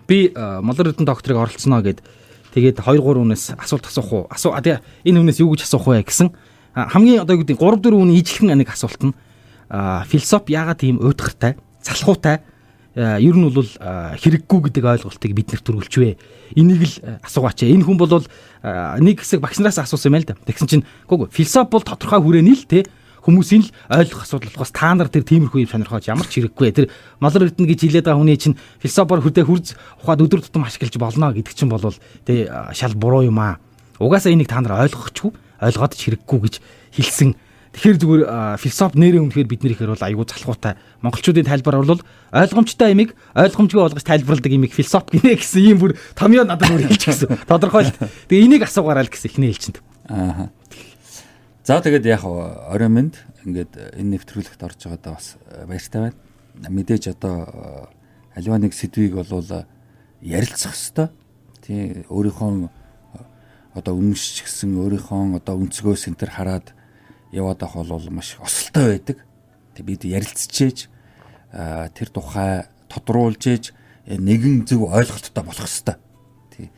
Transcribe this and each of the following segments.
Би Молор Эрдэнэ докторыг оролцсноо гэд тэгээд 2 3 хүнээс асуулт асуух уу? Асуу тэгээ энэ хүнээс юу гэж асуух вэ гэсэн хамгийн одоо юу гэдэг 3 4 хүний ижлэхэн нэг асуулт нь философи яагаад тийм уйтгартай, залхуутай ер нь бол хэрэггүй гэдэг ойлголтыг бид нэр төрүүлчихвэ. Энийг л асуугаач. Энэ хүн бол нэг хэсэг багш нараас асуусан юм л да. Тэгсэн чинь үгүй философи бол тодорхой хүрээний л те хүмүүсийн л ойлгох асуудал болохоос та нар тэр тиймэрхүү юм сонирхож ямар ч хэрэггүй. Тэр Молор Эрдэнэ гэж хэлээд байгаа хүний чинь философоор хөдөө хурц ухаад өдөр тутам ашиглаж болно гэдэг чинь бол тэ шал буруу юм аа. Угаасаа энийг та нар ойлгохчгүй, ойлгоод ч хэрэггүй гэж хэлсэн. Тэгэхээр зүгээр философи нэрээ үнэхээр бид нар ихээр бол айгүй залхуутай. Монголчуудын тайлбар бол ойлгомжтой ямиг ойлгомжгүй болгож тайлбарладаг ямиг философи гинэ гэсэн ийм бүр томьёо надад бүр хэлж гисэн. Тодорхойлт. Тэгээ энийг асуугаарай л гэсэн эхний ээлжинд. Аа. За тэгээд яг орой минь ингээд энэ нэвтрүүлэгт орж байгаадаа бас баяртай байна. Мэдээж одоо аливаа нэг сэдвийг бол ярилцах хэвээр. Тий, өөрийнхөө одоо үнэмшиж гисэн өөрийнхөө одоо өнцгөөс энэ төр хараад яваад авах бол маш осолтой байдаг. Тэг бид ярилцчихээж тэр тухай тодруулж ээж нэгэн зөв ойлголттой болох хэвээр. Тий.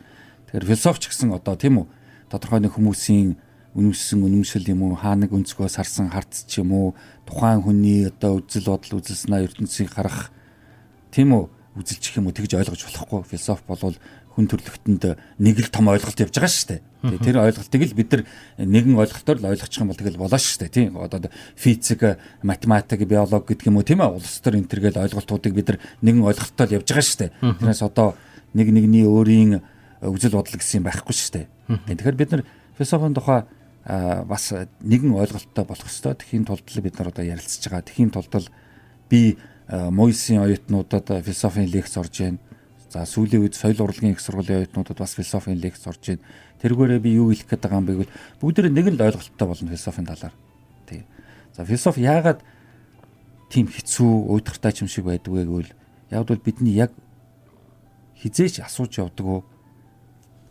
Тэгэхээр философч гэсэн одоо тийм үү тодорхой нэг хүмүүсийн үнэмшсэн үнэмшил юм уу хаа нэг өнцгөөс харсан харц ч юм уу тухайн хүний одоо үзэл бодол үзэл санаа ертөнцийг харах тийм үү үзэлчих юм уу тэгж ойлгож болохгүй. Философи болвол хүн төрлөختөнд нэг л том ойлголт явж байгаа шүү дээ. Тэр ойлголтыг л бид нар нэгэн ойлголтоор л ойлгочих юм бол тэгэл болоо шүү дээ. Тийм одоо физик, математик, биологи гэдэг юм уу тийм ээ улс төр энэ төргээл ойлголтуудыг бид нар нэгэн ойлголтоор л явж байгаа шүү дээ. Тэрнээс одоо нэг нэгний өөрийн үзэл бодол гэсэн юм байхгүй шүү дээ. Тэгэхээр бид нар философийн тухай бас нэгэн ойлголттой болох ёстой. Тэхийн тулд л бид нар одоо ярилцж байгаа. Тэхийн тулд л би Мойсийн оюутнуудад философийн лекц орж байна. За сүүлийн үед соёл урлагийн их сургуулийн оюутнуудад бас философийн лекц орж байна. Тэргээрээ би юу хэлэх гээд байгаа юм бэ гэвэл бүгд нэг л ойлголттой болно философийн талаар. Тий. За философи яагаад тийм хэцүү, уйдгартай юм шиг байдаг вэ гэвэл яг бол бидний яг хизээч асууж явдаг уу?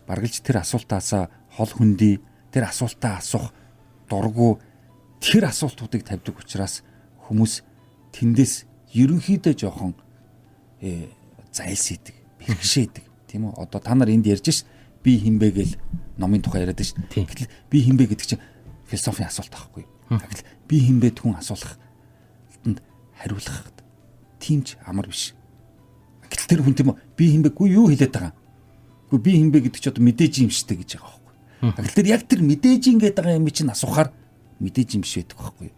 Баргалж тэр асуултаасаа хол хөндий, тэр асуултаа асуух дургу тэр асуултуудыг тавьдаг учраас хүмүүс тэндээс ерөнхийдөө жоохон зайлсхийдэг, бэрхшээдэг, тийм үү? Одоо та нар энд ярьж ш би хинбэ гэл номын тухай яриад ш. Гэтэл би хинбэ гэдэг чинь философийн асуулт байхгүй. Гэтэл би хинбэ хүн асуултанд хариулах тийм ч амар биш. Гэтэл тэр хүн тийм үү би хинбэ гүй юу хэлээд байгаа. Үгүй би хинбэ гэдэг чи одоо мэдээж юм штэ гэж байгаа байхгүй. Гэтэл тэр яг тэр мэдээж ингээд байгаа юм чинь асуухаар мэдээж юм биш байдаг байхгүй.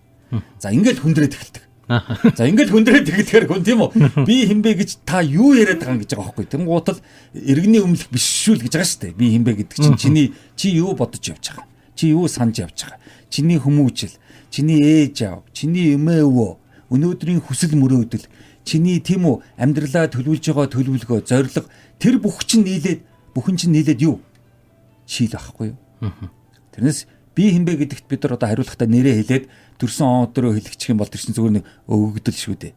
За ингээл хүндрээд эхэлдэг. За ингээл хүндрээд эхэлдэхээр хүн тийм үү би хинбэ гэж та юу яриад байгаа юм гэж байгаа байхгүй. Тэнгуут л иргэний өмнөх биш шүү л гэж байгаа шүү дээ. Би хинбэ гэдэг чинь чиний чи юу бодож явж байгаа. Чи юу санаж явж байгаа. Чиний хүмүүжил, чиний ээж аав, чиний эмээ өвөө, өнөөдрийн хүсэл мөрөөдөл, чиний тийм үү амьдралаа төлөвлөж байгаа төлөвлөгөө, зорилго тэр бүх чинь нийлээд бүхэн чинь нийлээд юу? Чийл байхгүй юу? Тэрнээс би хинбэ гэдэгт бид нар одоо хариулахдаа нэрээ хэлээд төрсөн он өдрөө хэлчих юм бол тэр чинь зүгээр нэг өгөгдөл шүү дээ.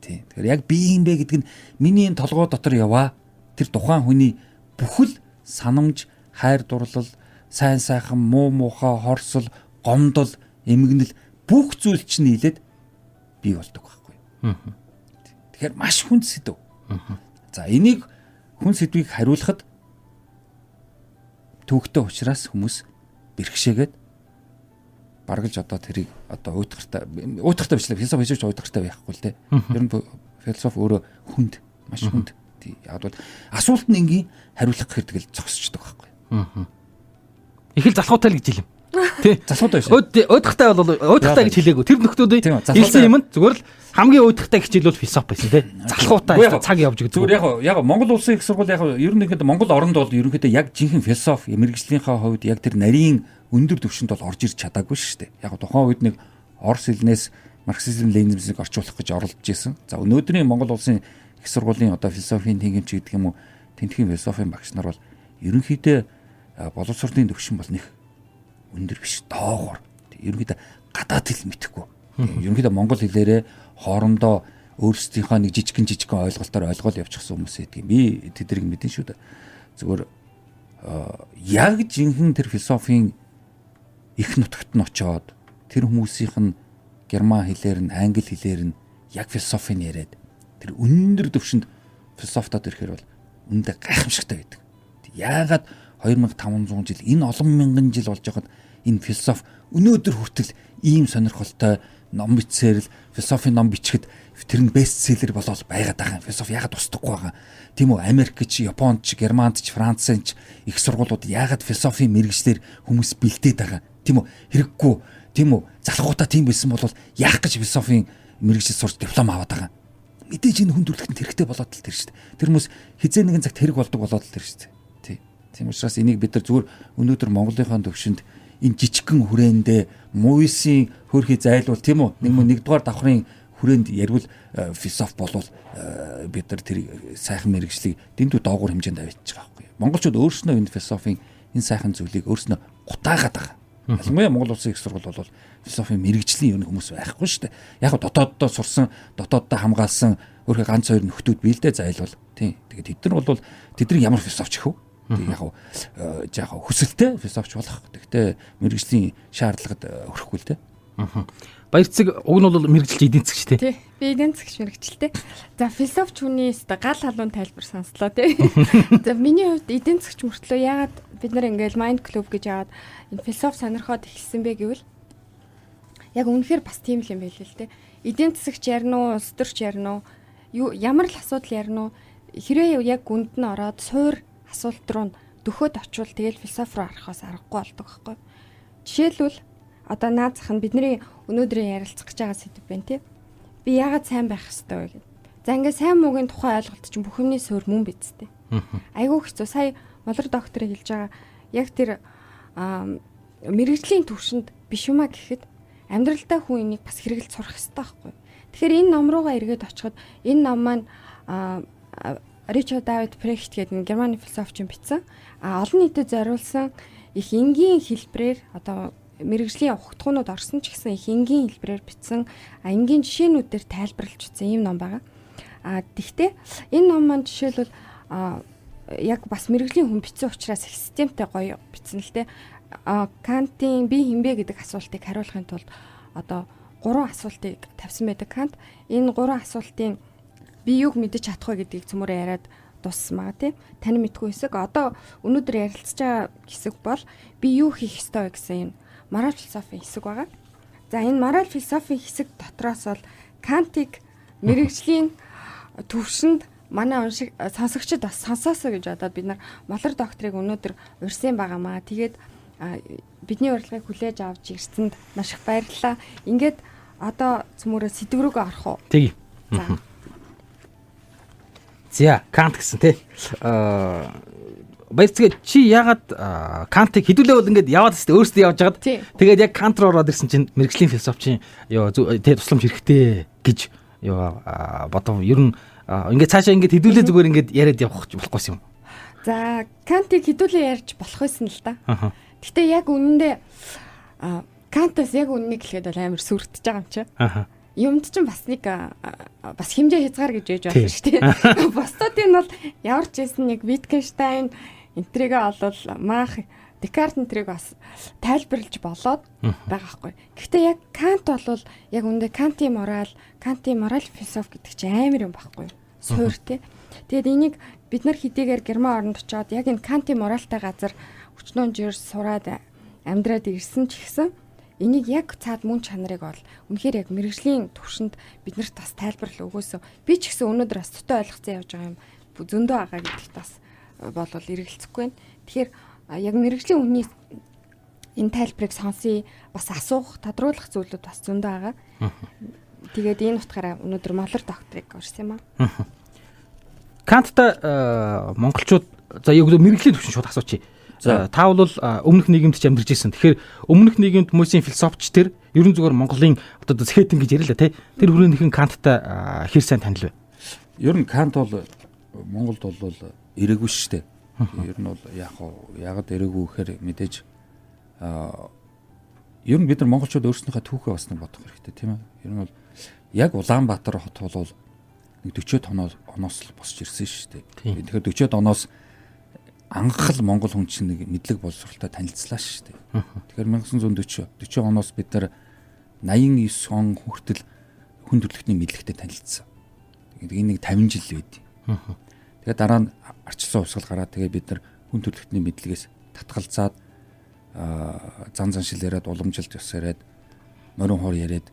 Тийм. Тэгэхээр яг би хинбэ гэдэг нь миний энэ толгой дотор яваа тэр тухайн хүний бүхэл санамж, хайр дурлал, сайн сайхан, муу муухай, хорсол, гомдол, эмгэнэл бүх зүйл чинь нийлээд бий болдог байхгүй. Тэгэхээр маш хүнд сэдв. За энийг хүн сэдвийг хариулахад төвөгтэй учраас хүмүүс бэрхшээгээд баргалж одоо тэрийг одоо уйтгартай уйтгартай биш л философи хийж уйтгартай байхгүй л те. Ер нь философи өөрөө хүнд маш хүнд. Яг бол асуулт нь энгийн хариулах гэхээр тэгэл зогсчдөг байхгүй. Их л залхуутай л гэж хэлэм. Тий. Залхуутай биш. Уйтгартай бол уйтгартай гэж хэлээгүй. Тэр нөхдүүд хэлсэн юм нь зүгээр л хамгийн уйтгартай хичээл бол философи байсан тий. Залхуутай цаг явж гэдэг. Зүгээр яг Монгол улсын их сургууль яг ерөнхийдөө Монгол оронд бол ерөнхийдөө яг жинхэнэ философи мэргэжлийнхаа хувьд яг тэр нарийн өндөр түвшинд бол орж ирж чадаагүй шүү дээ. Яг тухайн үед нэг Орос хэлнээс марксизм ленинизмыг орчуулах гэж оролдож исэн. За өнөөдрийн Монгол улсын их сургуулийн одоо философийн тэнхимч гэдэг юм уу тентхийн философийн багш нар бол ерөнхийдөө боловсролын түвшин бол нэг өндөр биш доогоор. Ерөнхийдөө гадаад хэл мэдэхгүй. Ерөнхийдөө монгол хэлээрээ хоорондоо өөрсдийнхөө нэг жижигхэн жижигхэн ойлголтоор ойлгол явчихсан хүмүүс байдаг. Би тэднийг мэдэн шүү дээ. Зүгээр яг жинхэнэ тэр философийн их нутагт нь очоод тэр хүмүүсийнх нь герман хэлээр нь англи хэлээр нь яг философийг яриад тэр өндөр түвшинд философтод ирэхээр бол Үүндээ гайхамшигтай байдаг. Яагаад 2500 жил, энэ олон мянган жил болж байхад энэ философи өнөөдөр хүртэл ийм сонирхолтой ном бичсээр л, философийн ном бичихэд тэр нь бестселлер болоод байгаад байгаа юм. Философи яагаад устдахгүй байгаа? Тийм үү? Америкч, Японд ч, Германд ч, Францын ч их сургуулиуд яагаад философийн мэргэжлээр хүмүүс бэлдээд байгаа? Тийм үү? Хэрэггүй. Тийм үү? Залхуутаа тийм байсан бол яах гэж философийн мэргэжил сурч диплом аваад байгаа? Мэдээж энэ хүн төрөлхтөнд хэрэгтэй болоод л тэр шүү дээ. Тэр хүмүүс хизээ нэгэн цагт хэрэг болдог болоод л тэр шүү дээ. Тий. Тийм учраас энийг бид нар зүгээр өнөөдөр Монголынхаа төвшөнд энэ жижигхэн хүрээндээ Муйсын хөөрхий зайлуул, тийм үү? Нэг мөн нэгдүгээр давхрын хүрээнд ярил философи болвол бид нар тэр сайхан мэргэжлийг дэндүү доогуур хэмжээнд авчиж байгаа байхгүй юу? Монголчууд өөрснөө энэ философийн энэ сайхан зүйлийг өөрснөө гутаагаад байгаа. Ялангуяа Монгол Улсын их сургууль бол философийн мэргэжлийн ер нь хүмүүс байхгүй шүү дээ. Яг дотооддоо сурсан, дотооддоо хамгаалсан өөрхөө ганц хоёр нөхдүүд бий л дээ зайлвал. Тийм. Тэгээд тэд нар бол тэдний ямар философч их вэ? Тэг яг яг хүсэлтэй философч болох. Тэгтээ мэргэжлийн шаардлагад хүрэхгүй л дээ. Баярцэг уг нь бол мэргэжилч эдийн засгч тий. Тий. Би эдийн засгч мэргэжилтэй. За, философч хүний өстой гал халуун тайлбар сонслоо тий. За, миний хувьд эдийн засгч мөртлөө яагаад бид нар ингээл Mind Club гэж яагаад энэ философи сонирхоод эхэлсэн бэ гэвэл яг үнэхээр бас тийм л юм байл л тий. Эдийн засагч ярина уу, улс төрч ярина уу, юу ямар л асуудал ярина уу, хэрвээ яг гүнд нь ороод суур асуулт руу дөхөөд очивол тэгэл философи руу харахаас аргагүй болдог байхгүй. Жишээлбэл, одоо наад зах нь бидний өнөөдрийн ярилцах гэж байгаа сэдэв байна тий. Би яагаад сайн байх ёстой вэ гэдэг. За, ингээд сайн муугийн тухай ойлголт чинь бүх юмны суурь мөн биз дээ. Айгүй хэцүү. Сая Молор докторыг хэлж байгаа яг тэр мэргэжлийн төвшөнд биш юмаа гэхэд амьдралдаа хүн энийг бас хэрэгэлж сурах ёстой байхгүй. Тэгэхээр энэ ном руугаа эргээд очиход энэ ном маань Ричард Давид Прехт гэдэг нэг германы философч бичсэн. А олон нийтэд зориулсан их энгийн хэлбэрээр, одоо мэргэжлийн ухтгуунууд орсон ч гэсэн их энгийн хэлбэрээр бичсэн, а энгийн жишээнүүдээр тайлбарлаж бичсэн ийм ном байгаа. А тэгтээ энэ ном маань жишээлбэл яг бас мэргэжлийн хүн бичсэн учраас их системтэй гоё бичсэн л дээ. А Кантын би хэн бэ гэдэг асуултыг хариулахын тулд одоо гурван асуултыг тавьсан байдаг Кант. Энэ гурван асуултын би юуг мэдэж чадах вэ гэдгийг цөмөрөө яриад дууссан байгаа тийм. Тань мэдгүй хэсэг. Одоо өнөөдөр ярилцж байгаа хэсэг бол би юу хийх ёстой вэ гэсэн юм мораль философийн хэсэг байгаа. За, энэ мораль философийн хэсэг дотроос бол Кантыг мэргэжлийн төвшөнд манай уншиг сонсогчид бас сонсоосоо гэж бодоод бид нар Молор докторыг өнөөдөр урьсан байгаамаа. Тэгээд бидний урилгыг хүлээж авч ирсэнд маш их баярлалаа. Ингээд одоо цөмөрөө сэдэв рүүгээ орох уу? Тэгье. За. За, Кант гэсэн тий. Баярцгээ, чи яагаад Кантыг хэдүүлээ бол ингээд яваад өстэй өөрсдөө явж хагаад тэгээд яг Кант руу ороод ирсэн чинь мэргэжлийн философчийн ёо тий тусламж хэрэгтэй гэж ёо бодов. Ер нь ингээд цаашаа ингээд хэдүүлээ зүгээр ингээд яриад явах болохгүйс юм. За, Кантыг хэдүүлээ ярьж болох байсан л да. Гэтэ яг үнэндээ Кантаас яг үнэнийг хэлэхэд бол амар сүрдэж байгаа юм чи. Юмд чинь бас нэг бас хэмжээ хязгаар гэж яж болно шүү дээ. Бусдын нь бол ямар ч байсан нэг Wittgenstein энтригээ олвол маах Декарт энтриг бас тайлбарлаж болоод байгаа байхгүй. Гэхдээ яг Кант бол яг үндэ Кантын мораль, Кантын мораль философи гэдэг чинь амар юм байхгүй. Суур тий. Тэгээд энийг бид нар хэдийгээр Герман оронд очиод яг энэ Кантын моральтай газар өчнөө жир сураад амьдраад ирсэн ч гэсэн энийг яг цаад мөн чанарыг бол үнэхээр яг мэргэжлийн төвшөнд биднэрт бас тайлбарлал өгөөсөө. Би ч гэсэн өнөөдөр бас төтөө ойлгоцсон явж байгаа юм зөндөө байгаа гэдэгт бас болвол эргэлзэхгүй байна. Тэгэхээр яг мэргэжлийн хүний энэ тайлбарыг сонсъё, бас асуух, тодруулах зүйлүүд бас зөндөө байгаа. Тэгээд энэ утгаараа өнөөдөр Молор докторыг урьсан юм аа. Канттай монголчууд, за, яг мэргэжлийн төвшин шууд асуучих. За. Та бол өмнөх нийгэмд ч амьдарч ирсэн. Тэгэхээр өмнөх нийгэмд хүмүүсийн философч тэр ерөн зүгээр Монголын одоо зэхэтэн гэж ярилаа тий. Тэр хүрээнийхэн Канттай хэр сайн танил вэ? Ер нь Кант бол Монголд бол ирээгүй шүү дээ. Ер нь бол яг яагаад ирээгүй гэхээр мэдээж ер нь бид нар монголчууд өөрснийхөө түүхээ бас нэг бодох хэрэгтэй, тийм ээ. Ер нь бол яг Улаанбаатар хот бол нэг 40-од оноос л босч ирсэн шүү дээ. Тэгэхээр 40-од оноос анх л монгол хүн чинь нэг мэдлэг боловсролтой танилцлаа шүү дээ. Тэгэхээр 1940 40 оноос бид нар 89 он хүртэл хүн төрөлхтний мэдлэгтэй танилцсан. Тэгээд энэ нэг 50 жил байд. Тэгээ дараа нь арчилсан хувьсгал гараад тэгээ бид нар хүн төрөлхтний мэдлэгээс татгалзаад зан заншил яриад, уламжилт ёс яриад, морин хор яриад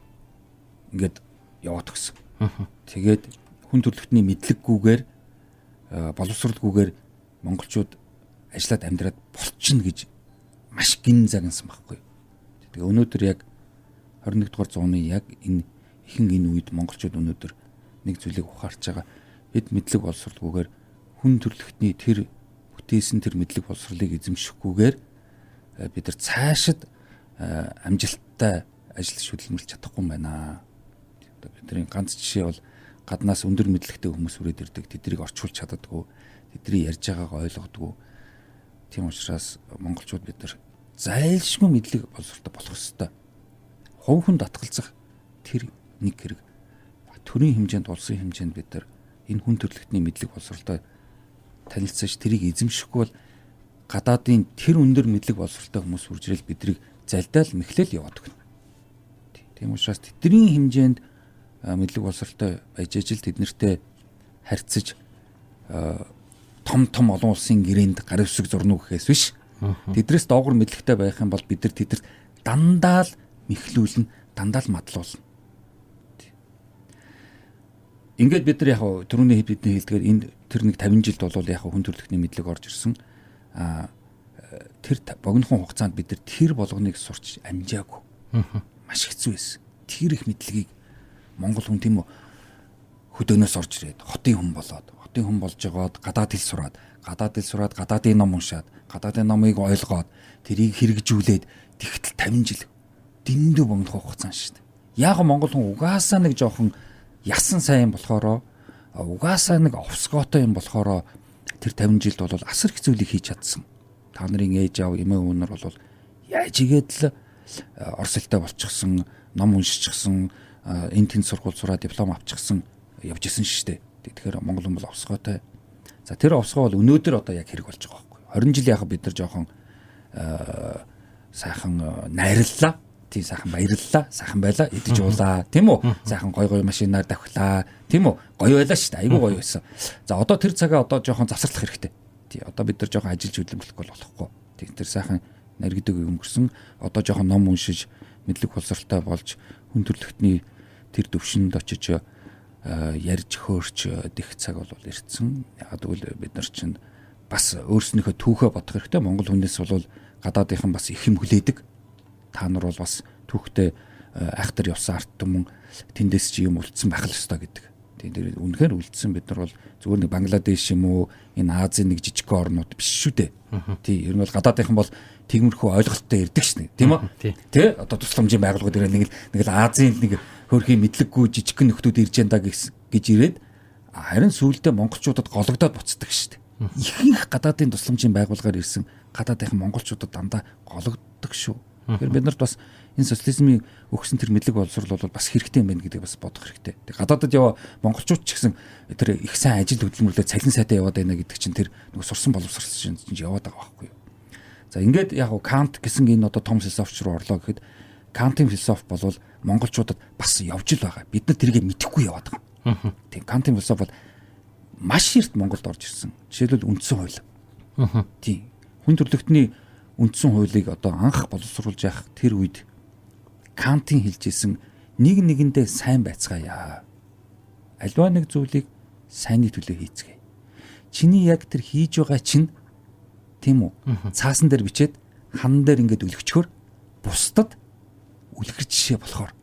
ингээд яваад гисэн. Тэгээд хүн төрөлхтний мэдлэггүйгээр, боловсралгүйгээр монголчууд ажиллаад амьдраад болчихно гэж маш гин загнасан байхгүй. Тэгээ өнөөдөр яг 21 дугаар зууны яг энэ ихэнх энэ үед монголчууд өнөөдөр нэг зүйлийг ухаарч байгаа. Бид мэдлэг боловсралгүйгээр, хүн төрөлхтний тэр бүтээсэн тэр мэдлэг боловсролыг эзэмшихгүйгээр бид нар цаашид амжилттай ажиллаж хөдөлмөрлөж чадахгүй юм байна. Одоо бидний ганц жишээ бол гаднаас өндөр мэдлэгтэй хүмүүс үрээд ирдэг. Тэднийг орчуулж чаддаггүй. Тэдний ярьж байгаагаа ойлгодоггүй. Тийм учраас монголчууд бид нар зайлшгүй мэдлэг боловсролтой болох ёстой. Хувь хүн татгалзах тэр нэг хэрэг. Төрийн хэмжээнд, улсын хэмжээнд бид нар энэ хүн төрөлхтний мэдлэг боловсролтой танилцаж, тэрийг эзэмшихгүй бол гадаадын тэр өндөр мэдлэг боловсролтой хүмүүс үрж ирэл бидрийг залдаал мэхлээл яваад өгнө. Тийм учраас тэдний хэмжээнд мэдлэг боловсролтой байж ижил тэднэртэй харьцаж том том олон улсын гэрээнд гар үсэг зурна гэхээс биш. Тэдрээс доогуур мэдлэгтэй байх юм бол бид нар тэдэрт дандаа л мэхлүүлнэ, дандаа л мадлуулна. Ингээд бид нар яг түрүүний бидний хэлдгээр энэ тэр нэг 50 жилд бол яг хүн төрөлхтний мэдлэг орж ирсэн. Тэр богинохон хугацаанд бид нар тэр болгоныг сурч амжаагүй. Маш хэцүү байсан. Тэр их мэдлэгийг монгол хүн, тийм үү, хөдөөнөөс орж ирээд хотын хүн болоод, хотын хүн болж байгаад гадаад хэл сураад, гадаад хэл сураад, гадаадын ном уншаад, гадаадын номыг ойлгоод, тэрийг хэрэгжүүлээд тэгтэл 50 жил дэндүү богинохон хугацаа шүү дээ. Яг монгол хүн угаасаа нэг жоохон ясан сайн болохоро, угаасаа нэг овсгоотой юм болохоро тэр 50 жилд бол асар их зүйлийг хийж чадсан. Та нарын ээж аав, эмээ өвнөр бол яаж игээд л орос хэлтэй болчихсон, ном уншчихсан, энэ тэнд сургууль сураад диплом авчихсан явж исэн шүү дээ. Тэгэхээр монгол хүн бол овсгоотой. За, тэр овсгоо бол өнөөдөр одоо яг хэрэг болж байгаа байхгүй. 20 жил яг бид нар жоохон сайхан найрлалаа. Тийм, сайхан баярлалаа. Сайхан байла. Идэж уулаа. Тийм үү? Сайхан гой гой машинаар давхлаа. Тийм үү? Гоё байлаа шүү дээ. Айгуу гоё байсан. За, одоо тэр цагаа одоо жоохон завсарлах хэрэгтэй. Тий, одоо бид нар жоохон ажиллаж хөдөлмөрлөхгүй бол болохгүй. Тийм, тэр сайхан наригдаг өнгөрсөн. Одоо жоохон ном уншиж, мэдлэг боловсролтой болж, хүн төрөлхтний тэр төвшөнд очиж ярьж хөөрч дэх цаг бол ирсэн. Яг тэгвэл бид нар чинь бас өөрснийхөө түүхээ бодох хэрэгтэй. Монгол хүнээс бол гадаадынхан бас их юм хүлээдэг. Та нар бол бас түүхтэй айхтар явсан ард түмэн, тэндээс чи юм үлдсэн байх л ёстой гэдэг. Тийм, тэр үнэхээр үлдсэн. Бид нар бол зүгээр нэг Бангладеш юм уу, энэ Азийн нэг жижиг орнууд биш шүү дээ. Тийм, ер нь бол гадаадынхан бол тиймэрхүү ойлголттой ирдэг шнэ. Тийм үү? Тэ, одоо тусламжийн байгууллагууд ирээ нэг л Азийн нэг хөөрхийн мэдлэггүй жижигхэн нөхдүүд ирж янда гэж ирээд, харин сүүлдээ монголчуудад гологдоод буцдаг шүү дээ. Ихэнх гадаадын тусламжийн байгууллагаар ирсэн гадаадынхан монголчуудад дандаа гологддог шүү. Тэгэхээр бид нарт бас энэ социализмын өгсөн тэр мэдлэг боловсрол бол бас хэрэгтэй юм байна гэдгийг бас бодох хэрэгтэй. Тэг гадаадад яваа монголчууд ч гэсэн тэр их сайн ажил хөдөлмөрлөө цалин сайтай яваад байна гэдэг чинь тэр нөгөө сурсан боловсрол чинь яваад байгаа байхгүй юу. За, ингээд яг Кант гэсэн энэ одоо том философч руу орлоо гэхэд Кантын философи болвол монголчуудад бас явж л байгаа. Бид нар тэрийг мэдэхгүй яваад байгаа. Тийм, Кантын философи бол маш эрт Монголд орж ирсэн. Жишээлбэл, үндсэн хууль. Тийм. Хүн төрөлхтний үндсэн хуулийг одоо анх боловсруулж явах тэр үед Кантын хэлж исэн нэг нэгэндээ сайн байцгаая. Альва нэг зүйлийг сайнны төлөө хийцгээе. Чиний яг тэр хийж байгаа чинь, тийм үү? Цаасан дээр бичээд хан дээр ингээд өлгчхөр бусдад үлгэр жишээ болохоор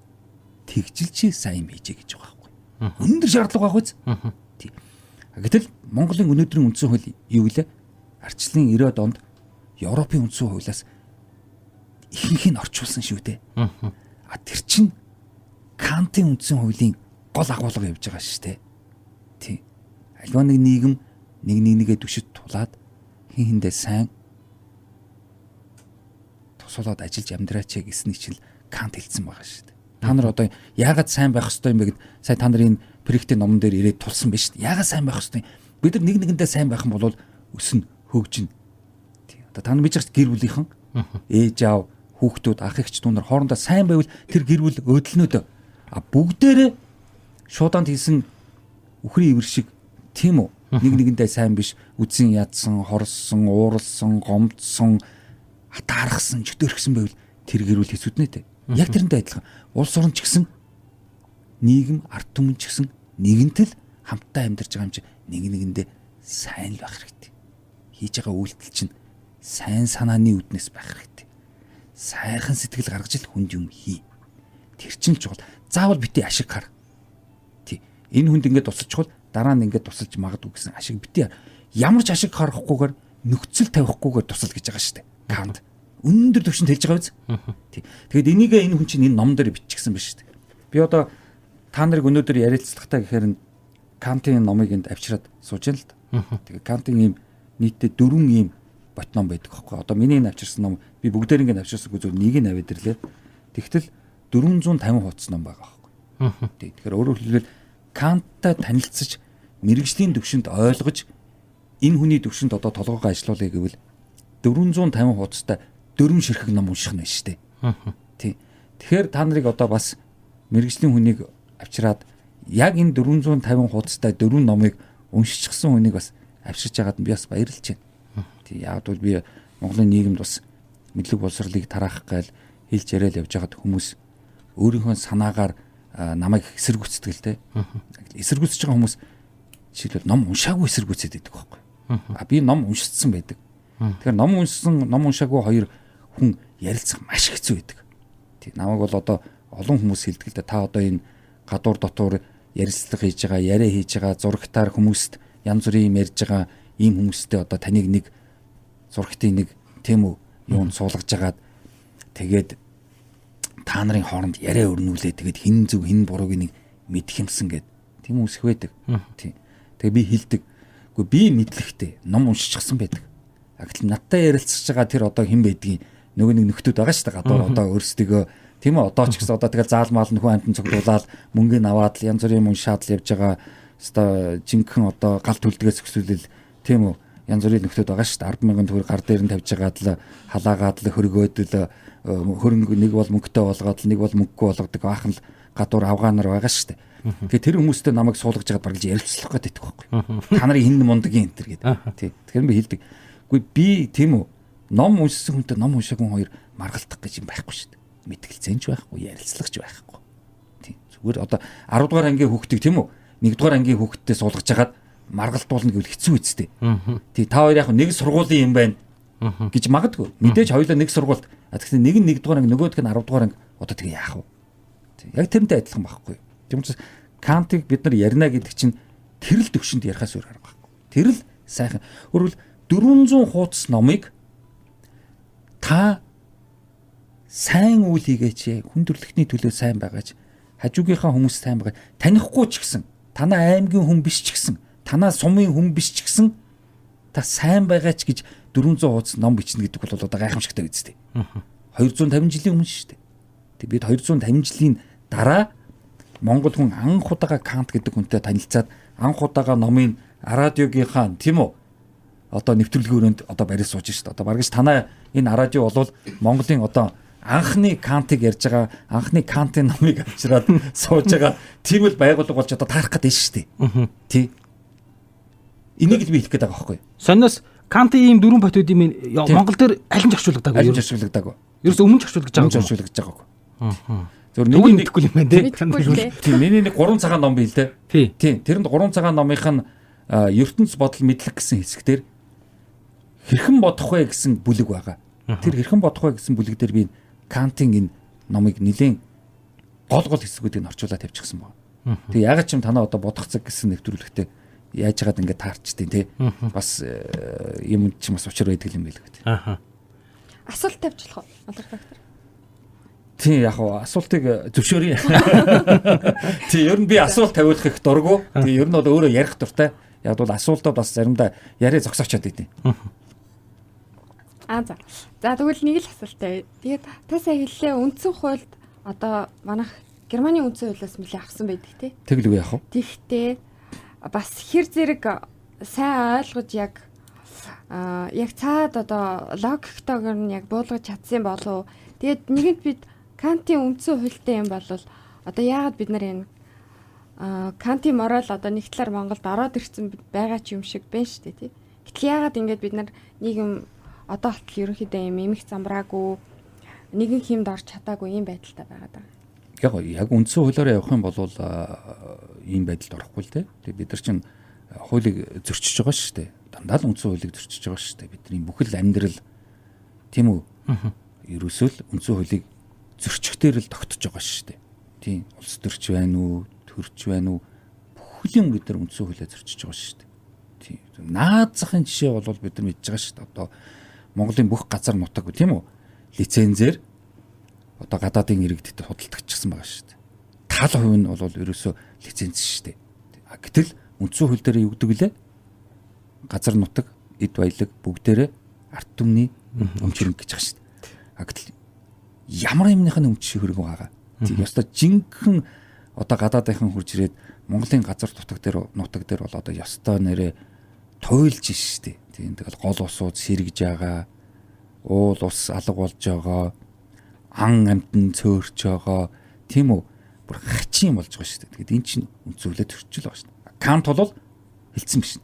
тэгжил чи сайн юм хийжээ гэж байгаа байхгүй. Өндөр шаардлага байхгүй биз? Тийм. Гэтэл Монголын өнөөдрийн үндсэн хууль юу гэлээ? Арчлын 90-ад онд Европын үндсэн хуулиас ихэнх нь орчуулсан шүү дээ. А тэр чинь Кантын үндсэн хуулийн гол агуулга явж байгаа шүү дээ. Тийм. Альва нэг нийгэм нэг нэг нэгэ түшид тулаад хин хиндээ сайн тусуулаад ажиллаж амьдраач гэсний чинь Кант хэлсэн байгаа шүү дээ. Та нар одоо яагаад сайн байх ёстой юм бэ гэд сая та нарын пректийн номон дээр ирээд тулсан байж шүү дээ. Яагаад сайн байх ёстой юм? Бид нар нэг нэгэндээ сайн байх юм бол өснө, хөгжинэ. Одоо та нар мэдж байгаа гэр бүлийнхэн ээж аав, хүүхдүүд, ах эгч дүү нар хоорондоо сайн байвал тэр гэр бүл өдөлнөд. А бүгдээрээ шуудаанд хийсэн үхрийн ивэр шиг, тийм үү? Нэг нэгэндээ сайн биш, үзэн ядсан, хорсон, ууралсан, гомдсон, атаархсан, чөтөөрхсөн байвал тэр гэр бүл хэцүүднэ те. Яг тэрнтэй адилхан. Улс орн ч гэсэн нийгэм, ард түмэн ч гэсэн нэгэнтэл хамтдаа амьдарч байгаа юм чи нэг нэгэндээ сайн л байх хэрэгтэй. Хийж байгаа үйлдэл чинь сайн санааны үүднээс байх хэрэгтэй. Сайхан сэтгэл гаргаж ил хүнд юм хий. Тэр чинь л чухал. Заавал бити ашиг хар. Тий. Энэ хүнд ингээд тусалчихвал дараа нь ингээд тусалж магадгүй гэсэн ашиг бити ямар ч ашиг харахгүйгээр нөхцөл тавихгүйгээр тусал гэж байгаа шүү дээ. Кант өндөр түвшинд хэлж байгаа биз? Тий. Тэгээд энийг энэ хүн чинь энэ ном дээр биччихсэн ба шүү дээ. Би одоо та нарыг өнөөдөр ярилцлагатай гэхээр нь Кантын номыг энд авчираад сууж байна л да. Тэгээд Кантын ийм нийтдээ 4 ийм бот ном байдаг хөөхгүй. Одоо миний энэ авчирсан ном би бүгдээр ингэ авчирсангүй зөв нэг нь аваад ирлээ. Тэгтэл 450 хуудас ном байгаа хөөхгүй. Тий. Тэгэхээр өөрөөр хэлбэл Канттай танилцаж мэрэгжлийн төвшөнд ойлгож энэ хүний төвшөнд одоо толгоогоо ажилуулъя гэвэл 450 хуудастай дөрвөн ширхэг ном унших нь шүү дээ. Тий. Тэгэхээр та нарыг одоо бас мэрэгжлийн хүнийг авчираад яг энэ 450 хуудастай дөрвөн номыг уншчихсан хүнийг бас авчирч байгаад би бас баярлж байна. Тий. Яг бол би Монголын нийгэмд бас мэдлэг боловсролыг тараах гайл хэлж яриад явж байхад хүмүүс өөрийнхөө санаагаар намайг эсэргүүцдэг л те. Эсэргүүцэж байгаа хүмүүс жишээлбэл ном уншаагүй эсэргүүцээд байдаг байхгүй. А би ном уншицсан байдаг. Тэгэхээр ном уншсан, ном уншаагүй хоёр хүн ярилцах маш хэцүү байдаг. Тий, намайг бол одоо олон хүмүүс хэлдэг л да. Та одоо энэ гадуур дотуур ярилцлага хийж байгаа, яриа хийж байгаа, зурагтаар хүмүүст янз бүрийн юм ярьж байгаа ийм хүмүүстэй одоо таныг нэг зурагтын нэг тийм үү юунд суулгаж агаад тэгээд та нарын хооронд яриа өрнүүлээ тэгээд хин зөв хин бурууг нэг мэдэх юмсан гэд тийм үсэх байдаг. Тийм. Тэгээ би хэлдэг. Үгүй би мэдлэгтэй ном уншчихсан байдаг. А гэтэл надтай ярилцж байгаа тэр одоо хэн байдгийг нөгөө нэг нөхдүүд байгаа шүү дээ. Гадуур одоо өөрсдийгөө тийм үү одоо ч гэсэн одоо тэгэл заалмаал нөхөн амтан цуглуулаад мөнгөний аваад л янз бүрийн юм уншаад л явж байгаа. Өстой жинхэнэ одоо гал түлдгээс өксүүлэл тийм үү янз бүрийн нөхдүүд байгаа шүү дээ. 10,000 төгрөг гар дээр нь тавьж байгаад л халаагаад л хөргөөд л хөрөнгө нэг бол мөнгөтэй болгоод л нэг бол мөнгөгүй болгодог баахан л гадуур авгаанар байгаа шүү дээ. Тэгээ тэр хүмүүстэй намайг суулгаж байгаад бараг л ярилцлах гэдэг байхгүй. Та нарын хин мундагийн энэ төр гэдэг. Тий. Тэгэхээр би хэлдэг. Үгүй би тийм үү ном уншсан хүнтэй ном уншаагүй хоёр маргалдах гэж юм байхгүй шүү дээ. Мэтгэлцэн ч байхгүй, ярилцлага ч байхгүй. Тий. Зүгээр одоо 10 дугаар ангийн хүүхдийг тийм үү 1 дугаар ангийн хүүхдтэй суулгаж хагаад маргалдуулна гэвэл хэцүү үсттэй. Тий, та хоёр яг нэг сургуулийн юм байна гэж магадгүй. Мэдээж хоёулаа нэг сургуульд. А тэгэхээр нэг нь 1 дугаар анги, нөгөөх нь 10 дугаар анги. Одоо тэгээ яах вэ? Тий, яг тэрнтэй адилхан байхгүй. Тийм учраас Кантыг бид нар ярина гэдэг чинь тэр л төвшөнд ярихаас өөр арга байхгүй. Тэр л сайхан. Өөрөлд 400 хуудас номыг та сайн үйл хийгээч, хүн төрөлхтний төлөө сайн байгаач, хажуугийнхаа хүмүүс сайн байгаа. Танихгүй ч гэсэн, танаа аймгийн хүн биш ч гэсэн, танаа сумын хүн биш ч гэсэн та сайн байгаач гэж 400 хуудас ном бичнэ гэдэг бол одоо гайхамшигтай биз дээ. 250 жилийн өмнө шүү дээ. Тэг бид 250 жилийн дараа Монгол хүн анх удаага Кант гэдэг хүнтэй танилцаад анх удаага номын радиогийнхаа тийм үү одоо нэвтрүүлгийн өрөөнд одоо барил сууж шít. Одоо бараг ж танай энэ радио бол Монголын одоо анхны Кантыг ярьж байгаа, анхны Кантын номыг авчираад сууж байгаа тийм л байгууллага болж одоо таарах гэдэг шүү дээ. Тий. Энийг л би хэлэх гээд байгаа байхгүй юу? Сониос Кантын ийм дөрвөн бот үүд юм Монгол дээр аль нь ч орчуулгадаагүй. Аль нь ч орчуулгадаагүй. Ерөөс өмнө ч орчуулгаж байгаагүй. Өмнө ч орчуулгаж байгаагүй. Зөв нэг мэдэхгүй юм байна тий. Тийм миний нэг 3 цагаан ном бий л дээ. Тий. Тэрэнд 3 цагаан номынх нь ертөнц бодол мэдлэг гэсэн хэсэгтэр хэрхэн бодох вэ гэсэн бүлэг байгаа. Тэр хэрхэн бодох вэ гэсэн бүлэг дээр би Кантын энэ номыг нэлээд гол гол хэсгүүдийг нь орчуулаад тавьчихсан байна. Тэгээ ягаад ч юм танаа одоо бодох цаг гэсэн нэвтрүүлэгтээ яаж яагаад ингэ таарчдیں те. Бас юм чи бас учир байдаг юм байл гэдэг. Аха. Асуулт тавьчих уу? Алдар доктор. Тийм яг хуу асуултыг зөвшөөрье. Тийм ер нь би асуулт тавиулах их дургу. Тийм ер нь бол өөрөө ярих дуртай. Яг бол асуултаа бас заримдаа яриа зогсоочоод идэв. Аа за. За тэгвэл нэг л асуулт тавья. Тэгээд та сая хэллээ үндсэн хуульд одоо манайх Германы үндсэн хуулиас нэлээ авсан байдаг тий. Тэгэл үгүй яах вэ? Тэгтээ бас хэр зэрэг сайн ойлгож яг яг цаад одоо логиктойгоор нь яг буулгаж чадсан болов. Тэгээд нэгэнт бид Кантын үндсэн хуультай юм бол одоо яагаад бид нар энэ Кантын морал одоо нэг талаар Монголд ороод ирсэн байгаа ч юм шиг байна шүү дээ, тий. Гэтэл яагаад ингэж бид нар нийгэм одоо хотол ерөнхийдөө юм эмх замбраагүй, нэгэн хэмд орч чадаагүй ийм байдалтай байгаа даа. Яг үндсэн хуулиараа явах юм бол ийм байдалд орохгүй л дээ. Тэгээ бид нар чинь хуулийг зөрчиж байгаа шүү дээ. Дандаа л үндсэн хуулийг зөрчиж байгаа шүү дээ. Бидний бүхэл амьдрал, тийм үү? Ерөөсөө л үндсэн хуулийг зөрчих дээр л тогтож байгаа шүү дээ. Тийм, улс төрч байна уу, төрч байна уу? Бүхэл юм бид нар үндсэн хуулиа зөрчиж байгаа шүү дээ. Тийм. Наад захын жишээ бол бид нар мэдж байгаа шүү дээ. Одоо Монголын бүх газар нутаг, тийм үү? Лицензээр одоо гадаадын иргэдэд худалдагчсан байгаа шүү дээ. Тал хувь нь бол ерөөсөө лиценз шүү дээ. Гэтэл үндсэн хууль дээр юу гэдэг вүлээ? Газар нутаг, эд баялаг бүгдээрээ ард түмний өмч хөрөнгө гэж байгаа шүү дээ. Гэтэл ямар юмных нь өмч хөрөнгө байгаа. Тийм, ёстой жинхэнэ одоо гадаадынхан хурж ирээд Монголын газар нутаг дээр бол одоо ёстой нэрээ туйлж шүү дээ. Тийм, тэгэл гол усууд сэргэж байгаа, уул ус алга болж байгаа, ан амтан цөөрч байгаа, тийм үү? Бүр хачин болж байгаа шүү дээ. Тэгээд эн чинь үндсүүлээ төрчл байгаа шүү дээ. Кант бол хэлсэн биш.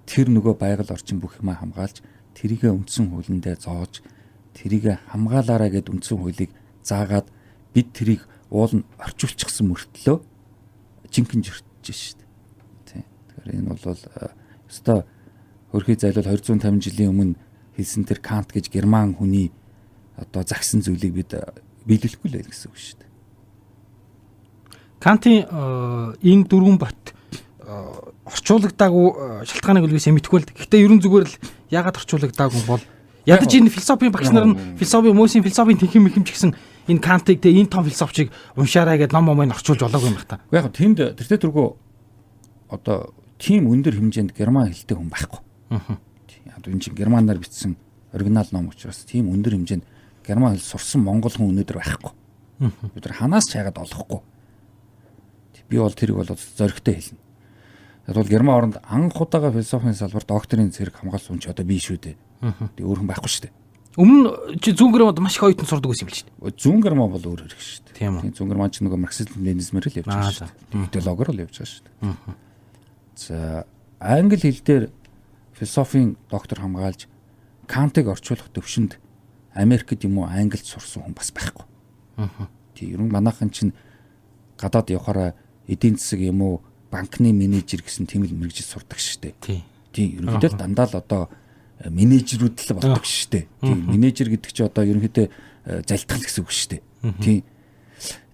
Тэр нөгөө байгаль орчин бүх юмаа хамгаалж, тэрийгэ үндсэн хуулиндээ зоож, тэрийгэ хамгаалаарай гэд үндсэн хуулийг заагаад бид тэрийг уул нь орчуулчихсан мөртлөө жинхэнэ жиртэж шүү дээ. Тийм. Тэгэхээр энэ бол өстой хөрхий зайлвал 250 жилийн өмнө хэлсэн тэр Кант гэж герман хүний одоо загсан зүйлийг бид биелүүлэхгүй л байх гэсэн үг шүү дээ. Кантын энэ дөрвөн бот орчуулагдаагүй шалтгааныг л би мэдэхгүй л. Гэхдээ ерөн зүгээр л яагаад орчуулагдаагүй бол ядаж энэ философийн багш нар нь философи хүмүүсийн философийн тэнхим мэхэм ч гэсэн энэ Кантыг те энэ том философчийг уншаарай гэдээ ном момыг орчуулж болоогүй юм байна та. Яг тэнд тэртээ тэргүй одоо тийм өндөр хэмжээнд герман хэлтэй хүн байхгүй. Одоо энэ чинь германаар бичсэн оригинал ном учраас тийм өндөр хэмжээнд герман хэл сурсан монгол хүн өнөөдөр байхгүй. Бид нар ханаас ч хайгаад олохгүй. Би бол тэрийг бол зоригтой хэлнэ. Яг бол герман оронд анх удаага философийн салбарт докторийн зэрэг хамгаалсан хүн чи одоо би шүү дээ. Тэг өөр хүн байхгүй шүү дээ. Өмнө чи зүүн германд маш их оюутан сурдаг байсан юм л шүү дээ. Зүүн герман бол өөр хэрэг шүү дээ. Тийм, зүүн герман ч нөгөө марксизм ленинизмээр л явж байгаа шүү дээ. Идеологоор л явж байгаа шүү дээ. За, англи хэл дээр философийн доктор хамгаалж Кантыг орчуулах төвшөнд Америкт юм уу Англид сурсан хүн бас байхгүй. Тийм, ер нь манайхан чинь гадаад явахаараа эдийн засаг юм уу банкны менежер гэсэн тийм л мэргэжил сурдаг шүү дээ. Тийм, ерөнхийдөө дандаа л одоо менежерүүд л болдог шүү дээ. Тийм, менежер гэдэг чинь одоо ерөнхийдөө залтгал гэсэн үг шүү дээ. Тийм.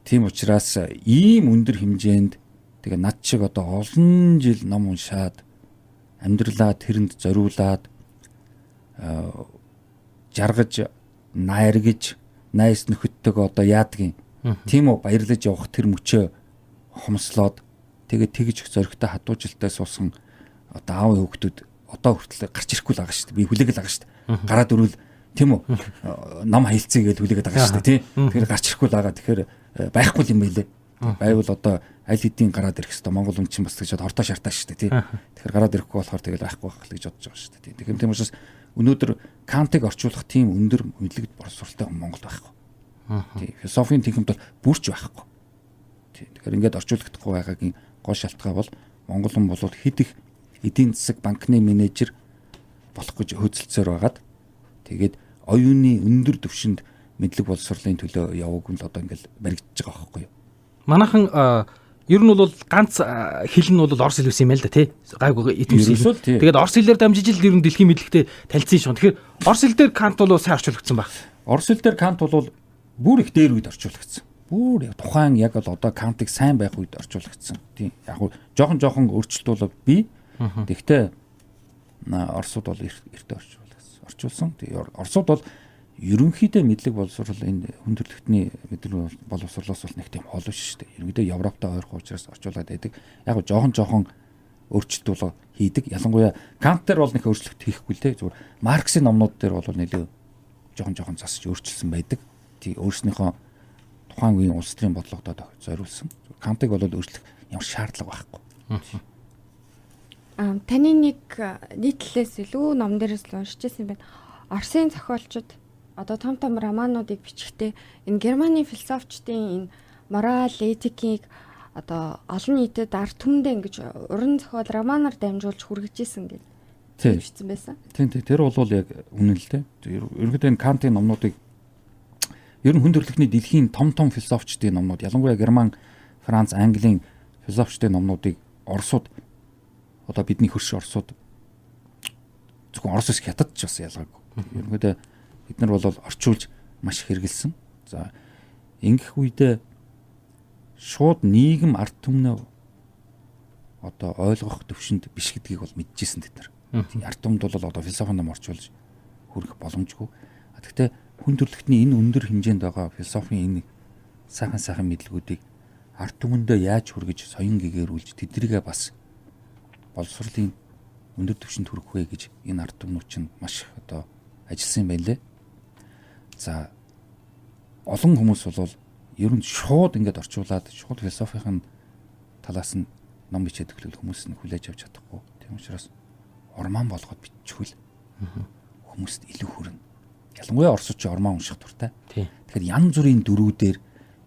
Тийм учраас ийм өндөр хэмжээнд тэгээ над шиг одоо олон жил ном уншаад амьдралаа тэрэнд зориулаад жаргаж найргаж найс нөхөдтэйг одоо яадгийн тийм үү баярлаж явах тэр мөчөө хомслоод тэгээ тэгж их зоригтой хадуужилтаа суусан одоо аавын хүүхдүүд одоо хүртэл гарч ирэхгүй л байгаа шүү дээ. Би хүлээгээл байгаа шүү дээ. Гараад өрвөл, тийм үү, ном хаилцъя гэж хүлээгээд байгаа шүү дээ, тийм. Тэгэхээр гарч ирэхгүй л байгаа. Тэгэхээр байхгүй юм байлээ. Байвал одоо аль хэдийн гараад ирэх хэвээр Монгол хүн чинь бас тэгж хортой шартаа шүү дээ, тийм. Тэгэхээр гараад ирэхгүй болохоор тэгэл байхгүй байх л гэж бодож байгаа шүү дээ. Тэгэхээр тийм учраас өнөөдөр Кантыг орчуулах тийм өндөр мэдлэг боловсролтой хүн Монголд байхгүй. Тийм. Философийн тэнхимд бол бүрч байхгүй. Тийм. Тэгэхээр ингээд орчуулагдахгүй байгаагийн гол шалтгаан бол Монгол хүн бол хэд их эдийн засаг банкны менежер болох гэж хөөцөлцөөр байгаад тэгээд оюуны өндөр түвшинд мэдлэг боловсролын төлөө яваагүй л одоо ингээл баригдаж байгаа байхгүй юу? Манайхан ер нь бол ганц хэл нь бол орос хэл байсан юм л да, тий. Гайгүй итгэвсэн. Тэгээд орос хэлээр дамжиж л ер нь дэлхийн мэдлэгтэй танилцсан шүү. Тэгэхээр орос хэл дээр Кант бол сайн орчуулагдсан баг. Орос хэл дээр Кант бол бүр их дээр үед орчуулагдсан. Бүр тухайн яг бол одоо Кантыг сайн байх үед орчуулагдсан. Тийм. Яг нь жоохон жоохон өөрчлөлт бол бий. Тэгвэл Оросууд бол эртээ орчуулагдсан. Орчуулсан. Тэгээ Оросууд бол ерөнхийдөө мэдлэг боловсрол энэ хүн төрөлхтний мэдлэг боловсрлоос бол нэг тийм хол биш шүү дээ. Ерөнхийдөө Европтой ойрхон учраас орчуулад байдаг. Яг го жоохон жоохон өөрчлөлт бол хийдэг. Ялангуяа Кант дээр бол нэг өөрчлөлт хийхгүй л дээ. Зүгээр Марксийн номнууд дээр бол нэлээ жоохон жоохон засаж өөрчилсөн байдаг. Тий, өөрснийхөө тухайн үеийн улс төрийн бодлогодод зориулсан. Кантыг бол өөрчлөх ямар шаардлага байхгүй. Таны нэг нийтлэлээс илүү ном дээрээс л уншиж байсан юм байна. Оросын зохиолчид одоо том том романуудыг бичихдээ энэ Германы философчдын энэ морал, этикийг одоо олон нийтэд ард түмэндээ ингэж уран зохиол романаар дамжуулж хүргэж исэн гэж бичсэн байсан. Тийм тийм тэр бол яг үнэн л дээ. Ерөнхийдөө энэ Кантын номнуудыг ер нь хүн төрөлхтний дэлхийн том том философчдын номнууд, ялангуяа Герман, Франц, Английн философчдын номнуудыг Оросууд, одоо бидний хөрш Оросууд, зөвхөн Оросоос Хятад ч бас ялгаагүй. Ерөнхийдөө бид нар бол орчуулж маш их хэрэгэлсэн. За, ингэх үедээ шууд нийгэм ард түмнээ одоо ойлгох төвшөнд биш гэдгийг бол мэдчихсэн тэд нар. Ард түмэнд бол одоо философи ном орчуулж хүргэх боломжгүй. Гэхдээ хүн төрөлхтний энэ өндөр хэмжээнд байгаа философийн энэ сайхан сайхан мэдлэгүүдийг ард түмэндээ яаж хүргэж, соён гэгэрүүлж, тэднийгээ бас боловсролын өндөр түвшинд хүргэх вэ гэж энэ ард түмнүүд чинь маш их одоо ажилласан юм байна лээ. За, олон хүмүүс бол ер нь шууд ингээд орчуулад шууд философийн талаас нь ном бичээд өгөх хүмүүс нь хүлээж авч чадахгүй. Тийм учраас орман болгоод биччихвэл хүмүүст илүү хүрнэ. Ялангуяа оросч орман унших дуртай. Тэгэхээр янз бүрийн дөрүүдээр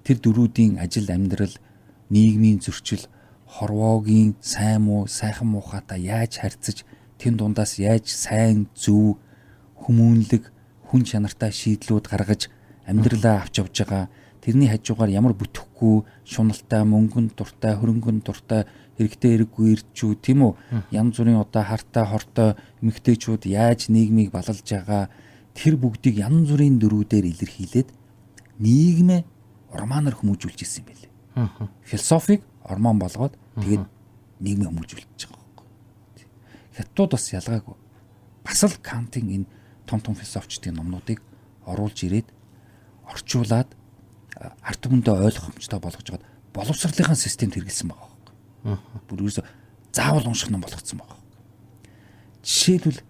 тэр дөрүүдийн ажил амьдрал, нийгмийн зөрчил, хорвоогийн сайн муу, сайхан муухайтай яаж харьцаж, тэн дундаас яаж сайн, зөв, хүмүүнлэг, хүн чанартай шийдлүүд гаргаж амьдралаа авч явж байгаа, тэрний хажуугаар ямар бүтэхгүй, шуналтай, мөнгөнд дуртай, хөрөнгөнд дуртай, хэрэгтэй хэрэггүй ирчүү, тийм үү, янз бүрийн одоо хартай, хортой эмэгтэйчүүд яаж нийгмийг балалж байгаа, тэр бүгдийг янз бүрийн дөрүүдээр илэрхийлээд нийгмээ орманаар хүмүүжүүлж ирсэн юм билээ. Философиг орман болгоод тэгээд нийгмээ хүмүүжүүлж байгаа байхгүй. Хятадууд бас ялгаагүй. Бас л Кантын энэ том том философчдын номнуудыг оруулж ирээд орчуулад ард түмэндээ ойлгомжтой болгож байгаад боловсролынхаа системд хэрэгэлсэн байгаа байхгүй. Бүр ерөөсө заавал унших ном болгоцсон байгаа байхгүй. Жишээлбэл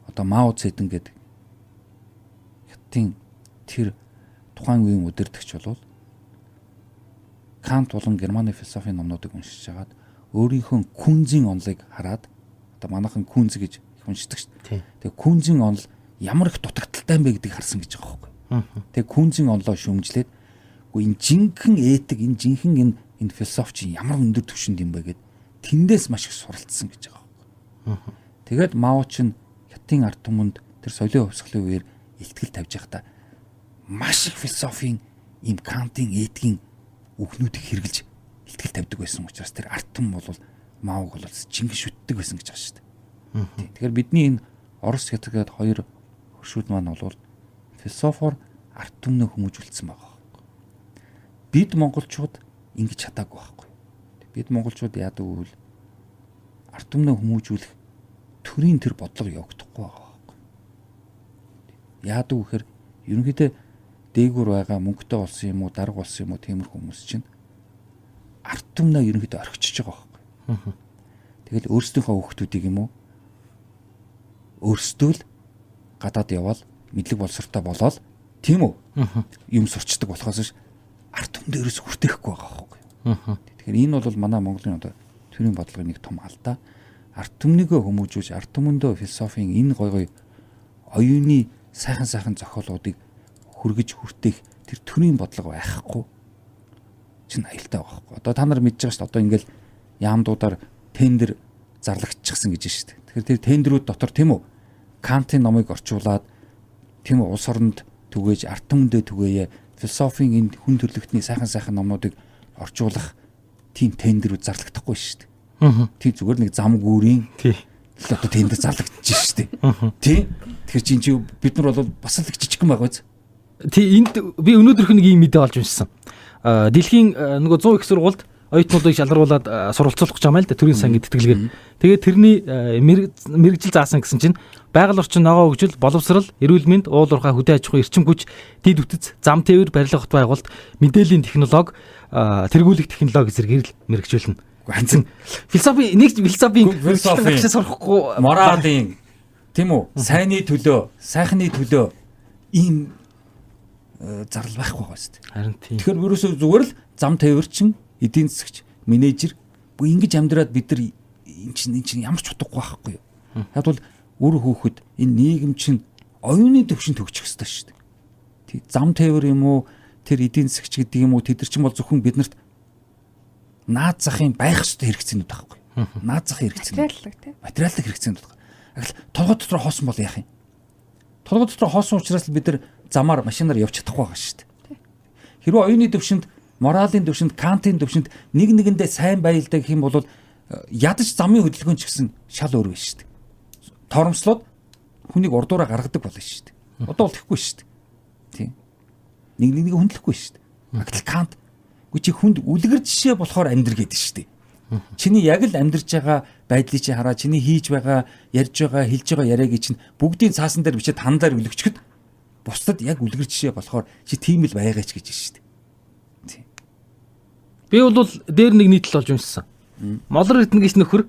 одоо Мао Цзэдун гэдэг Хятадын тэр тухайн үеийн удирдагч бол Кант болон Германы философийн номнуудыг уншиж хагаад өөрийнхөө Күнзийн онолыг хараад, одоо манайхан Күнз гэж их уншдаг шүү дээ. Тэгээ Күнзийн онол ямар их дутагдaltaй юм бэ гэдгийг харсан гэж байгаа байхгүй. Тэгээ Күнзийн онолоо шүүмжлээд, үгүй энэ жинхэнэ этик, энэ жинхэнэ энэ философи чинь ямар өндөр түвшинд юм бэ гэд тэндээс маш их суралцсан гэж байгаа байхгүй. Тэгээд Мао чинь Хятадын ард түмэнд тэр соёлын хувьсгалын үеэр илтгэл тавьж байхдаа маш их философийн ийм Кантын этикийн үгнүүдийг хэрэгжилж илтгэл тавьдаг байсан учраас тэр ард түмэн бол Маог бол жинхэнэ шүтдэг байсан гэж байгаа шүү дээ. Тэгэхээр бидний энэ Орос, Хятад гээд хоёр хөршүүд маань бол философоор ард түмнээ хүмүүжүүлсэн байгаа байхгүй. Бид монголчууд ингэж чадаагүй байхгүй. Бид монголчууд яадаг вэ? Ард түмнээ хүмүүжүүлэх төрийн тэр бодлого явагдахгүй байгаа байхгүй. Яадаг вэхээр ерөнхийдөө дээгүүр байгаа мөнгөтэй болсон юм уу, дарга болсон юм уу, тиймэрхүү хүмүүс чинь ард түмнээ ерөнхийдөө орхичж байгаа байхгүй. Тэгэл өөрсдийнхөө хүүхдүүдийг юм уу өөрсдөө л гадаад явбал мэдлэг боловсролтой болоод, тийм үү, юм сурчдаг болохоос ш ард түмэнд ерөөс хүртэхгүй байгаа байхгүй. Тэгэхээр энэ бол манай Монголын одоо төрийн бодлогын нэг том алдаа. Ард түмнийгөө хүмүүжүүлж, ард түмэндөө философийн энэ гой гой оюуны сайхан сайхан зохиолуудыг хүргэж хүртээх тэр төрийн бодлого байхгүй чинь аюултай байгаа байхгүй. Одоо та нар мэдж байгаа шүү дээ. Одоо ингээл яамдуудаар тендер зарлагдчихсан гэж шүү дээ. Тэгэхээр тэр тендерүүд дотор, тийм үү, Кантын номыг орчуулад, тийм үү, улс оронд түгээж, ард түмэндээ түгээе, философийн энэ хүн төрөлхтний сайхан сайхан номнуудыг орчуулах тийм тендерүүд зарлагдахгүй шүү дээ. Тийм, зүгээр нэг зам гүүрийн л одоо тендер зарлагдчих шүү дээ. Тийм. Тэгэхээр чинь чи бид нар бол бас л их жижигхэн байгаа биз? Тий, энд би өнөөдрөх нэг ийм мэдээ олж уншсан. Дэлхийн нөгөө 100 их сургуульд оюутнуудыг шалгаруулад суралцуулах гэж байгаа юм л да, төрийн сангийн тэтгэлгээр. Тэгээд тэрний мэргэжил заасан гэсэн чинь байгаль орчин, ногоо хөгжил, боловсрал, эрүүл мэнд, уул уурхай, хөдөө аж ахуй, эрчим хүч, дэд бүтэц, зам тээвэр, барилга хот байгуулалт, мэдээллийн технологи, тэргүүлэх технологи зэргээр л мэргэжүүлнэ. Ганцхан Философи нэг философийн философи сурахгүй моралын, тийм үү, сайнны төлөө, сайхны төлөө ийм зарлал байхгүй байгаа шүү дээ. Харин тийм. Тэгэхээр ерөөсөө зүгээр л зам тээвэрчин, эдийн засгч, менежер бүх ингэж амьдраад бид нар эн чинь ямар ч утгагүй байхгүй юу? Яг бол үр хүүхэд энэ нийгэм чинь оюуны төвшөнд төгсөх ёстой шүү дээ. Тий, зам тээвэр юм уу, тэр эдийн засгч гэдэг юм уу, тэд нар чинь бол зөвхөн биднэрт Наад захын байх ёстой хэрэгцээнүүд байхгүй. Наад захын хэрэгцээнүүд. Материаллык тийм. Материаллык хэрэгцээнүүд. Агл толгой дотор хоосон бол яах юм? Толгой дотор хоосон учраас бид нар замаар машинаар явж чадахгүй байгаа шүү дээ. Хэрвээ оюуны төвшөнд, моралын төвшөнд, Кантын төвшөнд нэг нэгэндээ сайн байлдаа гэх юм бол ядаж замын хөдөлгөөн ч гэсэн шал өөр биш шүү дээ. Торомслоод хүнийг урдуураа гаргадаг болно шүү дээ. Одоо бол тэхгүй шүү дээ. Тийм. Нэг нэгийг хүндлэхгүй шүү дээ. Агтл Кант үгүй чи хүнд үлгэр жишээ болохоор амьдр гэдэг шүү дээ. Чиний яг л амьдарч байгаа байдлыг чи хараа, чиний хийж байгаа, ярьж байгаа, хэлж байгаа яриаг чинь бүгдийн цаасан дээр бичээд хандлаар өлгөчгöd бусдад яг үлгэр жишээ болохоор чи тийм л байгаач гэж шүү дээ. Тийм. Би бол дээр нэг нийтлэл олж уншсан. Молор Эрдэнэ гэж нөхөр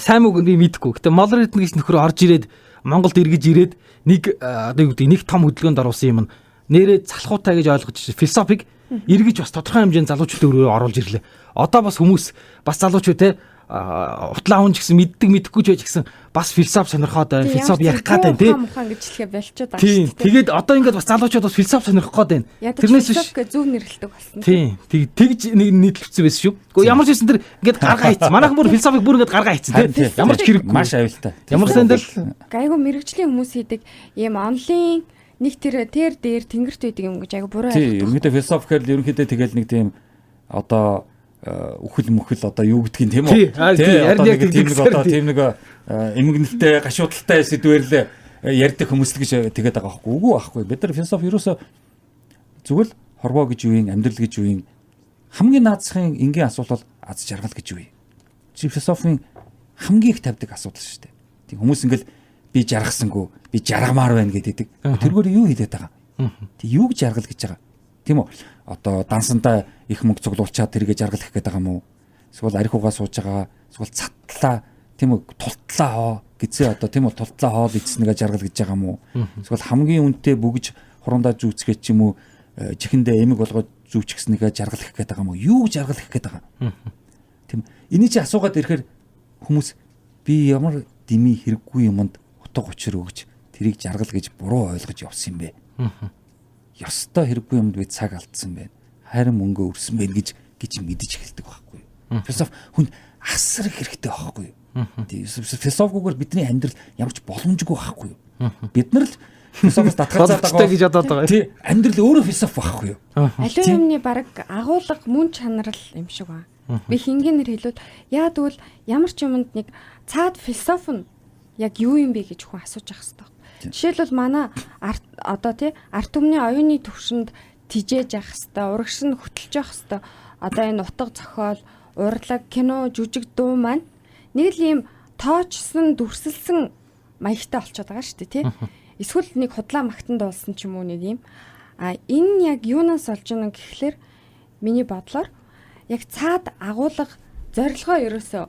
сайн үг би мэдэхгүй. Гэтэ Молор Эрдэнэ гэж нөхөр орж ирээд Монголд эргэж ирээд нэг одоо юу гэдэг нэг том хөдөлгөөнд оруулсан юм нь нэрээ залхуутай гэж ойлгож философик эргэж бас тодорхой хэмжээнд залуучуудын өрөө оруулж ирлээ. Одоо бас хүмүүс бас залуучууд те утлаа хүн ч гэсэн мэддэг мэдэхгүй ч байж гэсэн бас философи сонирхоод байна. Философи ярих гээд байна тий. Ухаан гэж хэлэхээ болчиход байгаа шүү дээ. Тэгээд одоо ингээд бас залуучууд бас философи сонирхох гээд байна. Тэрнээс биш зөв нэрлэлдэг болсон. Тий. Тэгж нэг нийтлэлцсэн байсан шүү. Гэхдээ ямар ч байсан тэр ингээд гаргаа хийцэн. Манайхан бүр философиг бүр ингээд гаргаа хийцэн тий. Ямар ч хэрэггүй. Маш аюултай. Ямар сайн дэл гайгүй мэрэгжлийн хүмүүс хийдэг ийм онлын нэг тэр дээр тэнгэрт байдаг юм гэж айгу буруу ойлгох. Тий, ерөнхийдөө философи гэхээр ерөнхийдөө тэгэл нэг тийм одоо үхэл мөхөл одоо юу гэдгийг тийм үү? Тий, одоо нэг тийм нэг одоо тийм нэг эмгэнэлтэй гашуудалтай сэдвэр л ярьдаг хүмүүс л гэж тэгээд байгаа байхгүй. Үгүй байхгүй. Бид нар философи ерөөсөө зүгээр л хорвоо гэж юу юм, амьдрал гэж юу юм. Хамгийн наацхийн энгийн асуулт бол аз жаргал гэж юу юм. Чи философийн хамгийн их тавьдаг асуудал шүү дээ. Тийм хүмүүс ингээл би жаргасангүй, би жаргамаар байна гэдэг. Тэргээр юу хэлээд байгаа? Тэг юуг жаргал гэж байгаа? Тийм үү? Одоо дансандаа их мөнгө цуглуулчаад тэргээ жаргал их гээд байгаа юм уу? Эсвэл арх угаа сууж байгаа, эсвэл цатлаа, тийм үү, тултлаа хоо гэзээ одоо тийм үү, тултлаа хоол идснэгээ жаргал гэж байгаа юм уу? Эсвэл хамгийн үнэтэй бөгж хурундаа зүүцгээд ч юм уу, чихэндээ эмэг болгоод зүүчихснэгээ жаргал их гээд байгаа юм уу? Юуг жаргал их гээд байгаа? Тийм. Энийг чи асуугаад ирэхээр хүмүүс би ямар дими хэрэггүй юмд утга учир өгч тэрийг жаргал гэж буруу ойлгож явсан юм бэ? Ёстой хэрэггүй юмд би цаг алдсан байна. Харин мөнгө өрсөн байна гэж мэдэж эхэлдэг байхгүй юу? Философи хүн асар их хэрэгтэй байхгүй юу? Тийм философигүйгээр бидний амьдрал ямар ч боломжгүй байхгүй юу? Бид нар л философоос татгалзаад байгаа гэж бодоод байгаа. Тий, амьдрал өөрөө философи байхгүй юу? Аливаа юмны баг агуулга мөн чанарал юм шиг байна. Би хингийнээр хэлвэл яа тэгвэл ямар ч юмд нэг цаад философи нь яг юу юм бэ гэж хүн асууж явах хэрэгтэй. Жишээлбэл манай одоо тий ард түмний оюуны төвшөнд тижээж явах хэвээр, урагш нь хөтөлж явах хэвээр одоо энэ утга зохиол, урлаг, кино, жүжиг, дуу маань нэг л ийм тоочсон, дүрсэлсэн маягтай болчиход байгаа шүү дээ тий. Эсвэл нэг худлаа магтан дуулсан ч юм уу нэг ийм. А энэ яг юунаас олж ийнэ гэхлээр миний бодлоор яг цаад агуулга зорилгоо ерөөсөө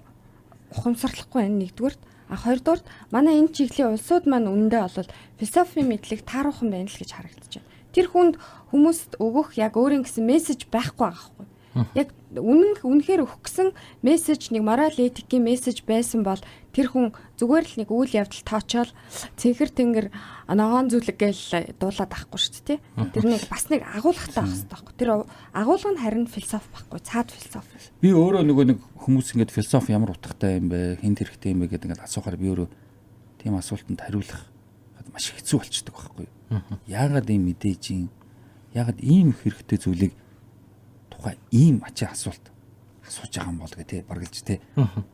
ухамсарлахгүй байна нэгдүгürt. А хоёрдугаарт манай энэ чиглэлийн улсууд маань үнэндээ бол философийн мэдлэг тааруухан байна л гэж харагдаж байна. Тэр хүнд хүмүүст өгөх яг өөрийн гэсэн мессеж байхгүй байгаа байхгүй. Яг үнэхээр өгөх гэсэн мессеж нэг морал этикийн мессеж байсан бол тэр хүн зүгээр л нэг үйл явдал тоочоол цэнхэр тэнгэр ногоон зүлэг гээл дуулаад авахгүй шүү дээ. Тэр нэг бас нэг агуулгатай байх хэрэгтэй байхгүй. Тэр агуулга нь харин философи байхгүй, цаад философи. Би өөрөө нөгөө нэг хүмүүс ингээд философи ямар утгатай юм бэ, хинт хэрэгтэй юм бэ гэдэг ингээд асуухаар би өөрөө тийм асуултанд хариулах маш хэцүү болчдөг байхгүй. Яагаад ийм мэдээж юм, яагаад ийм их хэрэгтэй зүйлийг тухай ийм ачаа асуулт асууж байгаа юм бол гэ тий баргалж тий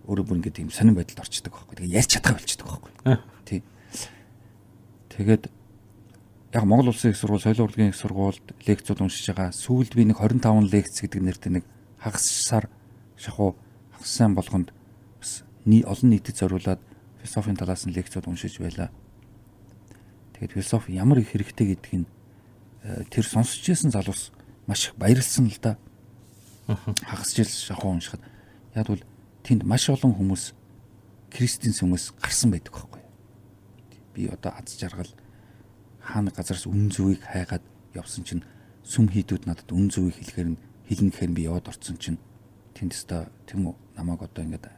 өөрөө бүр ингээд ийм сонин байдалд орчдөг байхгүй. Тэгээ ярьж чадхаа болчдөг байхгүй. Тий. Тэгээд яг Монгол Улсын их сургууль, соёлын урлагийн их сургуульд лекцүүд уншиж байгаа. Сүүлд би нэг 25 лекц гэдэг нэртэй нэг хагас сар шахуу хагас сайн болгонд бас олон нийтэд зориулаад философийн талаас нь лекцүүд уншиж байлаа. Тэгээд философи ямар их хэрэгтэй гэдгийг нь тэр сонсч байсан залуус маш их баярлсан л да. Хагас жил шахуу уншихад яг бол тэнд маш олон хүмүүс Кристийн сүмээс гарсан байдаг байхгүй. Би одоо аз жаргал хаана газараас үнэн зүвийг хайгаад явсан чинь сүм хийдүүд надад үнэн зүвийг хэлэхээр нь хэлнэ гэхээр би яваад орсон чинь тэнд өстой тийм үү намайг одоо ингээд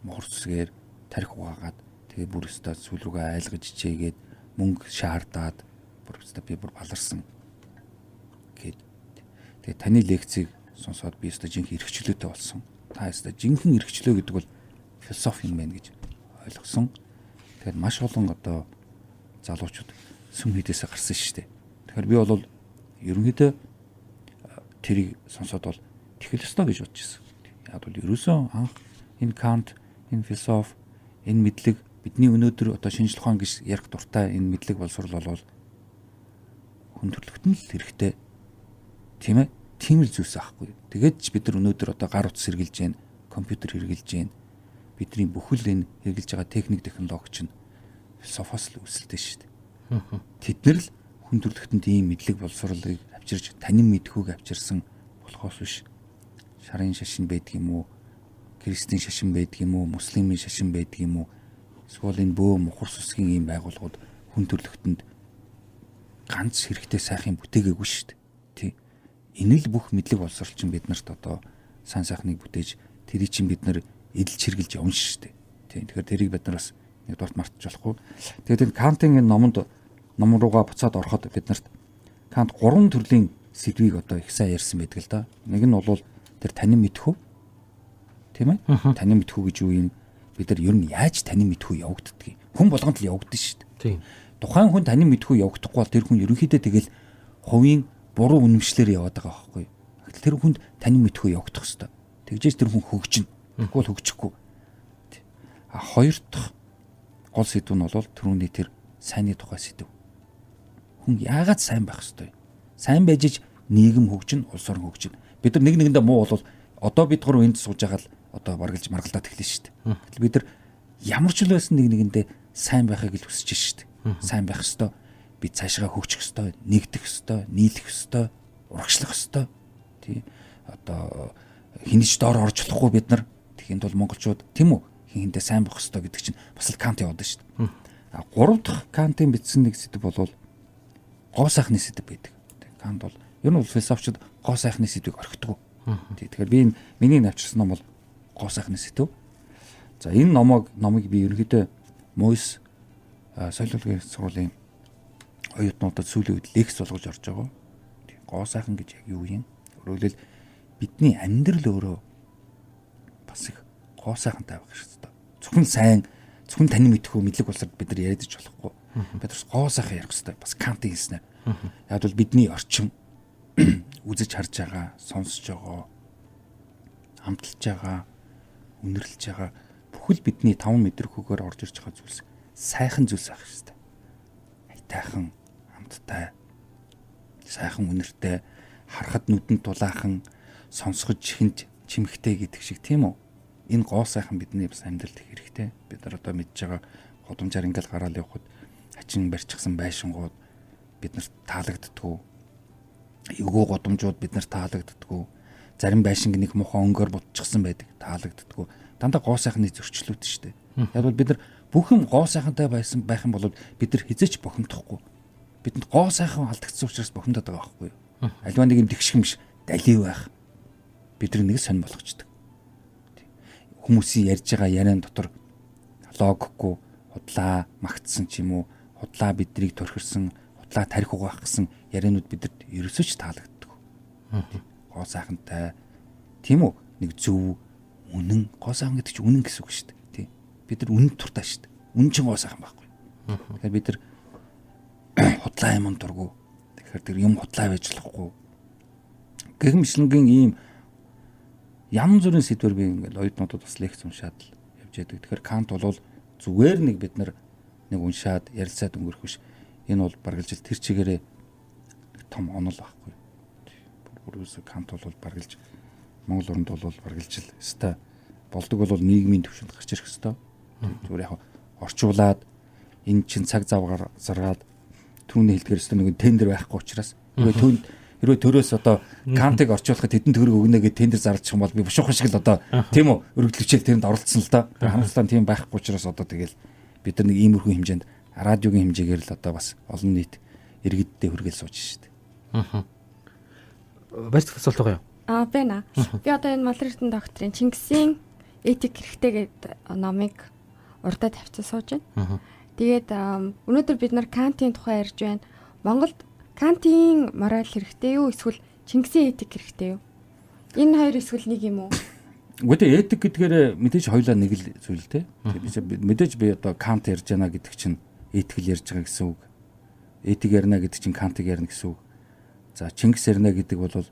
мохор сүсгээр тарих угаагаад тэгээ бүр өстой сүүл рүүгээ айлгаж ичээгээд мөнгө шаардаад бүр өстой би бүр баларсан гэд. Тэгээ таны лекцийг Сонсоод би өстой жинхэнэ эрхчлөөтэй болсон. Та өстой жинхэнэ эрхчлөө гэдэг бол философи юм байна гэж ойлгосон. Тэгэхээр маш олон одоо залуучууд сүм хийдээсээ гарсан шүү дээ. Тэгэхээр би бол ерөнхийдөө тэрийг сонсоод бол тэгэл ёстой гэж бодож ирсэн. Яг бол ерөөсөө анх энэ Кант, энэ философи, энэ мэдлэг бидний өнөөдөр одоо шинжлэх ухаан гэж ярих дуртай энэ мэдлэг боловсрол бол хүн төрөлхтөн л хэрэгтэй. Тийм ээ? Тийм л зүйлс аахгүй. Тэгээд ч бид нар өнөөдөр одоо гар утас хэрэглэж байна, компьютер хэрэглэж байна. Бидний бүхэл энэ хэрэглэж байгаа техник технологи чинь философоос л үүсэлтэй шүү дээ. Тэд нар л хүн төрөлхтөнд ийм мэдлэг боловсролыг авчирч танин мэдхүйг авчирсан болохоос биш шарын шашин байдаг юм уу? Христийн шашин байдаг юм уу? Муслимын шашин байдаг юм уу? Эсвэл энэ бөө мухар сүсгийн ийм байгууллагууд хүн төрөлхтөнд ганц хэрэгтэй сайхан бүтээгээгүй шүү дээ. Тий. Энэ л бүх мэдлэг боловсрол чинь бид нарт одоо сан сайхныг бүтээж тэрий чинь бид нар эдэлж хэрглэж явна шүү дээ. Тий. Тэгэхээр тэрийг бид нар бас нэг дурт мартаж болохгүй. Тэгээд энэ Кантын энэ номонд ном руугаа буцаад ороход бид нарт Кант гурван төрлийн сэдвийг одоо их сайн ярьсан байдаг л да. Нэг нь бол тэр танин мэдхүү. Тийм ээ? Танин мэдхүү гэж юу юм? Бид нар ер нь яаж танин мэдхүү явагддгийг. Хүн болгонд л явагдана шүү дээ. Тийм. Тухайн хүн танин мэдхүү явагдахгүй бол тэр хүн ерөнхийдөө тэгэл хувийн буруу үнэмшлэр яваад байгаа байхгүй. Тэгэхээр тэр хүнд танин мэдхүү явагдах хэвээр. Тэгжээж тэр хүн хөгжинэ. Тэгвэл хөгжихгүй. А хоёр дахь гол сэдв нь бол түрүүний тэр сайнны тухай сэдв. Хүн яагаад сайн байх ёстой юм? Сайн байж ич нийгэм хөгжинэ, улс орон хөгжинэ. Бид нар нэг нэгэндээ муу бол одоо бид гурав энд сууж байгаа л одоо баргалж маргалдаад эхлэн шүү дээ. Гэтэл бид нар ямар ч л байсан нэг нэгэндээ сайн байхыг л хүсэж шүү дээ. Сайн байх ёстой. Би цаашгаа хөгжих ёстой, нэгдэх ёстой, нийлэх ёстой, урагшлах ёстой. Тий. Одоо хинэж доор орж болохгүй бид нар. Тэгэхэд бол монголчууд тийм үү? Хин хиндээ сайн байх ёстой гэдэг чинь бас л Кант яваад шүү дээ. А гурав дахь Кантын бичсэн нэг сэдв бол гоо сайхны сэдв байдаг. Кант бол ер нь бол философчид гоо сайхны сэдвийг орхидог. Тэгэхээр би энэ миний навчирсан ном бол гоо сайхны сэдв. За энэ номыг би ерөнхийдөө Мойс соёлын сургуулийн оюутнуудад сүүлийн үед лекц болгож орж байгаа. Гоо сайхан гэж яг юу юм? Өөрөөр хэлбэл бидний амьдрал өөрөө бас их гоо сайхантай байх хэрэгтэй. Зөвхөн сайн, зөвхөн таны мэдхүү мэдлэг болсоор бид нар яриад ич болохгүй. Бид бас гоо сайхан ярих хэрэгтэй. Бас Кантын хэлснээр. Яг бол бидний орчин үзэж харж байгаа, сонсож байгаа, амталж байгаа, үнэрлэж байгаа бүхэл бидний таван мэдрэхүйгээр орж ирж байгаа зүйлс сайхан зүйлс байх хэрэгтэй. Айтайхан, амттай, сайхан үнэртэй, харахад нүдэнд дулаахан, сонсгож чихэнд чимхтэй гэдэг шиг тийм үү? Энэ гоо сайхан бидний бас амьдралд их хэрэгтэй. Бид нар одоо мэдж байгаа гудамжаар ингээл гараал явхад хачин барьчихсан байшингууд бид нарт таалагддгүү. Эвгүй гудамжууд бид нарт таалагддгүү. Зарим байшинг нэг муухай өнгөөр будчихсан байдаг таалагддгүү. Дандаа гоо сайхны зөрчлүүд шүү дээ. Яг бол бид нар бүх юм гоо сайхантай байсан байх юм бол бид нар хизээч бохимдохгүй. Бидэнд гоо сайхан алдагдсан учраас бохимдоод байгаа байхгүй юу? Аливаа нэг юм тэгших юм биш далив байх. Бид нар нэг сонь болгочдөг. Хүмүүсийн ярьж байгаа яриан дотор логикгүй худлаа магтсан ч юм уу, худлаа бидрийг төрхөрсөн, худлаа тарих угаах гэсэн ярианууд бидэрт ерөөсөө ч таалагддаг. Гоо сайхантай тийм үү? Нэг зөв үнэн гоо сайхан гэдэг чинь үнэн гэсэн үг шүү дээ. Тийм. Бид нар үнэн туртаа шүү дээ. Үнэн чинь гоо сайхан байхгүй. Тэгэхээр бид нар худлаа юм дургу. Тэгэхээр тэр юм худлаа байж болохгүй. Гэх мэтлэнгийн ийм янз бүрийн сэдвэр би ингээл оюутнуудад бас лекц уншаад л явж яадаг. Тэгэхээр Кант бол зүгээр нэг бид нар нэг уншаад ярилцаад өнгөрөх биш. Энэ бол баргалж тэр чигээрээ нэг том онол байхгүй. Бүрөөсө Кант бол баргалж Монгол оронд бол баргалж л өстой болдог бол нийгмийн төвшөнд гарч ирэх өстой. Зүгээр яг орчуулад энэ чин цаг завгаар заргаад түүний хэлдгээр өстой нэг тендер байхгүй учраас хэрвээ түүнд хэрвээ төрөөс одоо Кантыг орчуулахад хэдэн төгрөг өгнө гэж тендер зарлчих юм бол би бушуухан шиг л одоо тийм үү өргөдлөвчээл тэрэнд оролцсон л доо. Тэр харамсалтай тийм байхгүй учраас одоо тэгэл бид нар нэг иймэрхүү хэмжээнд радиогийн хэмжээгээр л одоо бас олон нийт иргэддээ хүргээл сууж шít. Аа. Барьц асуулт байгаа юу? Аа байна. Би одоо энэ Малар Эрдэнэ докторийн Чингисийн этик хэрэгтэй гэдэг номыг урдаа тавьчихсан сууж байна. Тэгээд өнөөдөр бид нар Кантын тухай ярьж байна. Монголд Кантын мораль хэрэгтэй юу эсвэл Чингисийн этик хэрэгтэй юу? Энэ хоёр эсвэл нэг юм уу? Үгүй ээ, этик гэдгээр мэдээж хоёулаа нэг л зүйл те. Мэдээж би одоо Кант ярьж байна гэдэг чинь этик л ярьж байгаа гэсэн үг. Этик ярина гэдэг чинь Кантыг ярина гэсэн үг. За, Чингис ярина гэдэг бол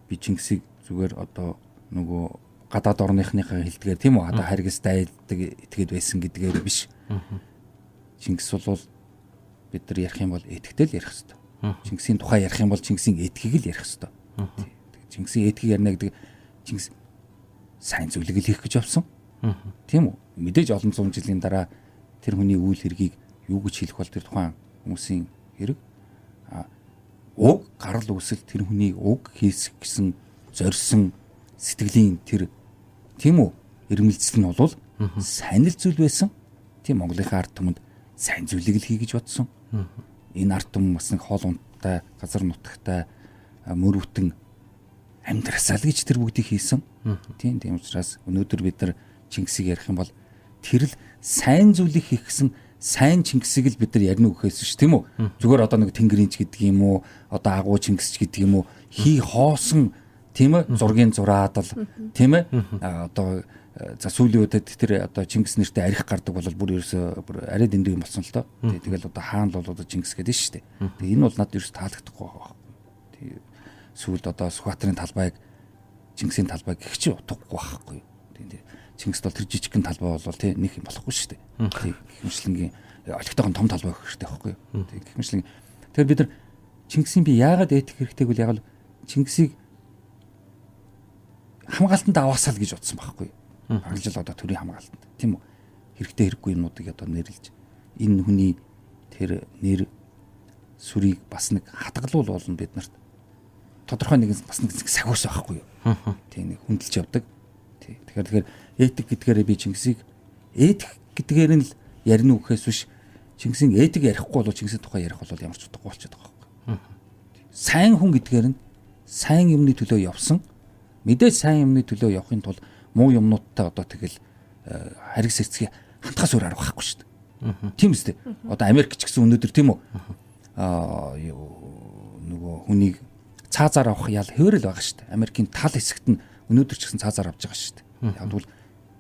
би Чингисийг зүгээр одоо нөгөө гадаад орныхныхаа хэлдгээр, тийм үү? Одоо харгас дайдаг этгээд байсан гэдгээр биш. Чингис бол бид нар ярих юм бол этиктэй л ярих хэвээр. Чингисийн тухай ярих юм бол Чингисийн этикийг л ярих хэвээр. Чингисийн этикийг ярина гэдэг Чингис сайн зүйлийг л хийх гэж явсан. Тийм үү? Мэдээж олон зуун жилийн дараа тэр хүний үйл хэргийг юу гэж хэлэх бол тэр тухайн хүмүүсийн хэрэг. Уг гарал үүсэл, тэр хүний уг хийсэх гэсэн зорьсон сэтгэлийн тэр, тийм үү, эрмэлзэл нь бол сайн л зүйл байсан. Тийм, Монголынхаа ард түмэнд сайн зүйлийг л хий гэж бодсон. Энэ ард түмэн бас нэг хоол унттай, газар нутагтай, мөр бүтэн амьдрасаа л гэж тэр бүгдийг хийсэн. Тийм, тийм учраас өнөөдөр бид нар Чингисийг ярих юм бол тэр л сайн зүйлийг хийх гэсэн сайн Чингисийг л бид нар ярина гэхээс ш, тийм үү? Зүгээр одоо нэг тэнгэрийн ч гэдэг юм уу, одоо агуу Чингис ч гэдэг юм уу, хий хоосон, тийм ээ, зургийн зураадал, тийм ээ, одоо за сүүлийн үед тэр одоо Чингис нэртэй арих гардаг бол бүр ерөөсөө бүр арай дэндүү юм болсон л доо. Тэгэл одоо хаан л бол одоо Чингис гэдэг нь шүү дээ. Тэгээ энэ бол надад ерөөс таалагдахгүй байгаа байхгүй. Тэгээ сүүлд одоо Сүхбаатарын талбайг Чингисийн талбай гэх чи утгагүй байхгүй. Тийм, Чингис бол тэр жижигхэн талбай бол тий нэг юм болохгүй шүү дээ. Тий, гэх мэтлэнгийн олигтойгон том талбай өгөх хэрэгтэй байхгүй. Тий, гэх мэтлэн. Тэгэхээр бид нар Чингисийн би яагаад этик хэрэгтэй гэвэл яг л Чингисийг хамгаалтанд аваасаа л гэж бодсон байхгүй. Бараг л одоо төрийн хамгаалтанд, тийм үү? Хэрэгтэй хэрэггүй юмнуудыг одоо нэрлж энэ хүний тэр нэр сүрийг бас нэг хадгалуул болно бид нарт. Тодорхой нэгэн бас нэг сахиус байхгүй юу? Тийм, нэг хүндэлж явдаг. Тий. Тэгэхээр этик гэдгээрээ би Чингисийг этик гэдгээр нь л ярина уу гэхээс биш, Чингисийн этик ярихгүй бол Чингисийн тухай ярих бол ямар ч утгагүй болчиход байгаа байхгүй. Сайн хүн гэдгээр нь сайн юмны төлөө явсан. Мэдээж сайн юмны төлөө явахын тулд муу юмнуудтай одоо тэгэл хариг сэрцгийг хандхаас өөр арга байхгүй шүү дээ. Тийм үстэй. Одоо Америк ч гэсэн өнөөдөр, тийм үү? Нөгөө хүнийг цаазаар авах ял хэврэл байгаа шүү дээ. Америкийн тал хэсэгт нь өнөөдөр ч гэсэн цаазаар авч байгаа шүү дээ. Яг бол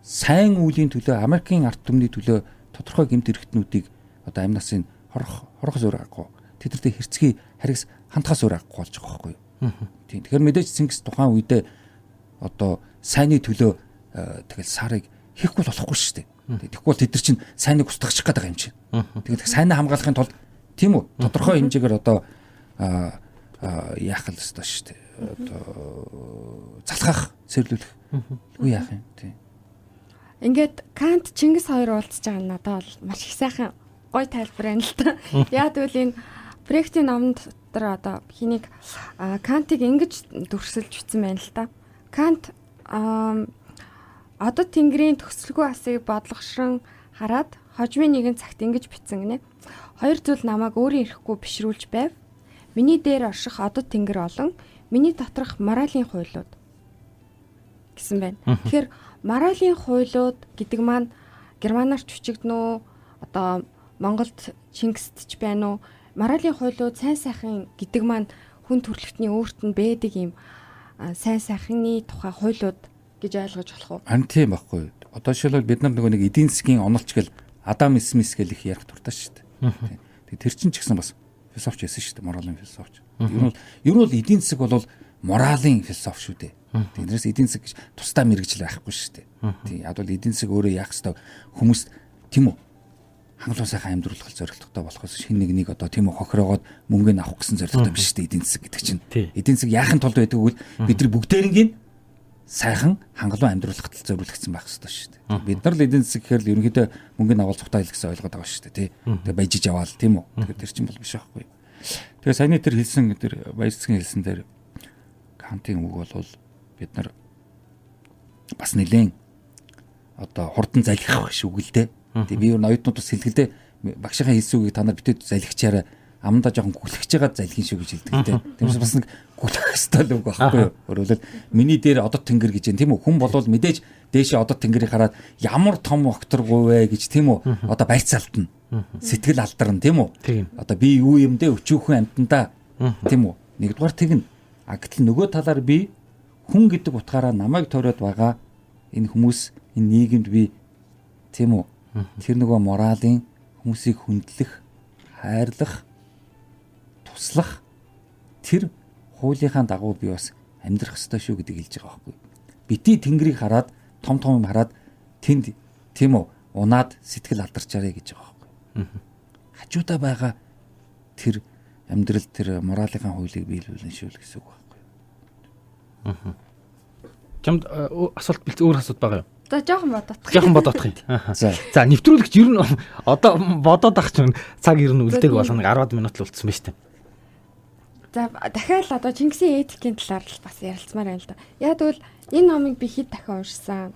сайн үеийн төлөө, Америкийн ард түмний төлөө тодорхой гэмт хэрэгтнүүдийг одоо амь насын хорохос өөр аргагүй. Тэдэртэй хэрцгий харигс хандхаас өөр аргагүй болж байгаа байхгүй юу? Тийм. Тэгэхээр мэдээж Чингис тухайн үедээ одоо сайнны төлөө тэгэл сарыг хийхгүй болохгүй шүү дээ. Тэгэхгүй бол тэд нар чинь сайныг устгах гээд байгаа юм чинь. Тэгээд сайнаа хамгаалахын тулд, тийм үү, тодорхой хэмжээгээр одоо яах л ёстой шүү дээ. Одоо залхах, сэрлүүлэх. Үгүй яах юм. Тийм. Ингээд Кант, Чингис хоёр уулзж байгаа нь надад бол маш их сайхан гоё тайлбар байна л та. Яг тэгвэл энэ Брехтийн номон дотор одоо хэнийг Кантыг ингэж дүрсэлж бичсэн байна л та. Кант одоо Тэнгэрийн төгсөлгүй асыг бодлогошрон хараад хожмын нэгэн цагт ингэж бичсэн гинэ. Хоёр зүйл намайг өөрийн ирэхгүй бишрүүлж байв. Миний дээр орших одод тэнгэр олон миний доторх моралийн хуйлууд гэсэн байна. Тэгэхээр моралийн хуйлууд гэдэг маань германаар ч өчигдөн үү? Одоо Монголд Чингисд ч байна уу? Моралийн хуйлууд, сайн сайхан гэдэг маань хүн төрөлхтний өөрт нь байдаг юм сайн сайхны тухай хуйлууд гэж ойлгож болох уу? Харин тийм байхгүй. Одоо жишээлбэл бид нар нөгөө нэг эдийн засгийн онолч гэл Адам Смис гэл их ярих дуртай шүү дээ. Тэгээ тэр чинь ч гэсэн бас философч байсан шүү дээ, моралийн философч. Ер нь бол эдийн засаг бол моралийн философи шүү дээ. Тэрнээс эдийн засаг гэж тусдаа мэрэгжил байхгүй шүү дээ. Тийм, яг бол эдийн засаг өөрөө яах ёстой хүмүүст, тийм үү, хангалуун сайхан амьдруулах зорилготой болохоос хин нэг нэг одоо, тийм үү, хохироогоод мөнгө нь авах гэсэн зорилготой биш шүү дээ эдийн засаг гэдэг чинь. Эдийн засаг яахын тулд байдаг гэвэл бид нар бүгдээрингийн сайхан хангалуун амьдруулахад л зориулагдсан байх ёстой шүү дээ. Бид нар л эдийн засаг гэхээр л ерөнхийдөө мөнгө нь аваад цухтаа хэлэх гэсэн ойлгоод байгаа шүү дээ, тий. Тэгээ баяжиж аваал, тийм үү. Тэгэхээр тэр чинь бол биш байхгүй. Тэгээ саяны тэр хэлсэн, тэр баяжцгийн хэлсэн тэр Кантын үг бол бид нар бас нэлээд одоо хурдан залхих шүү үг л дээ. Тэгээ би юу оюутнууд бас хэлгэлдээ, багшийнхаа хэлсэн үгийг та нар битээд залхичаарай, амдаа жоохон гүлхэж байгаа залхин шүү гэж хэлдэг те. Тиймээс бас нэг гүлхэх ёстой л үг байхгүй юу? Өөрөөр миний дээр одод тэнгэр гэж юм, тийм үү? Хүн болвол мэдээж дээшээ одод тэнгэрийг хараад ямар том окторгүй вэ гэж, тийм үү? Одоо барьцаалтна. Сэтгэл алдарна, тийм үү? Одоо би юу юм дэ өчүүхэн амтандаа, тийм үү? Нэгдүгээр тэгнэ. А гэтэл нөгөө талаар би Хүн гэдэг утгаараа намайг тойроод байгаа энэ хүмүүс, энэ нийгэмд би, тийм үү? Тэр нөгөө моралын хүмүүсийг хүндлэх, хайрлах, туслах тэр хуулийнхаа дагуу би бас амьдрах ёстой шүү гэдгийг хэлж байгаа байхгүй. Бити тэнгэрийг хараад, том том юм хараад тэнд, тийм үү, унаад сэтгэл алдарчаарэ гэж байгаа байхгүй. Хажуудаа байгаа тэр амьдрал, тэр моралынхаа хуулийг биелүүлнэ шүү л гэсэн үг байхгүй. Чамд асуулт бэлц өөр асуулт байгаа юу? За, жоохон бодоодох. Жоохон бодоодох юм. За. За, нэвтрүүлэгч ер нь одоо бодоод ах чинь цаг ер нь үлдээг болгоно, 10 минут л үлдсэн байна шүү дээ. За, дахиад л одоо Чингисийн этикийн талаар л бас ярилцмаар байна л да. Яг тэгвэл энэ номыг би хэд дахин уншсан.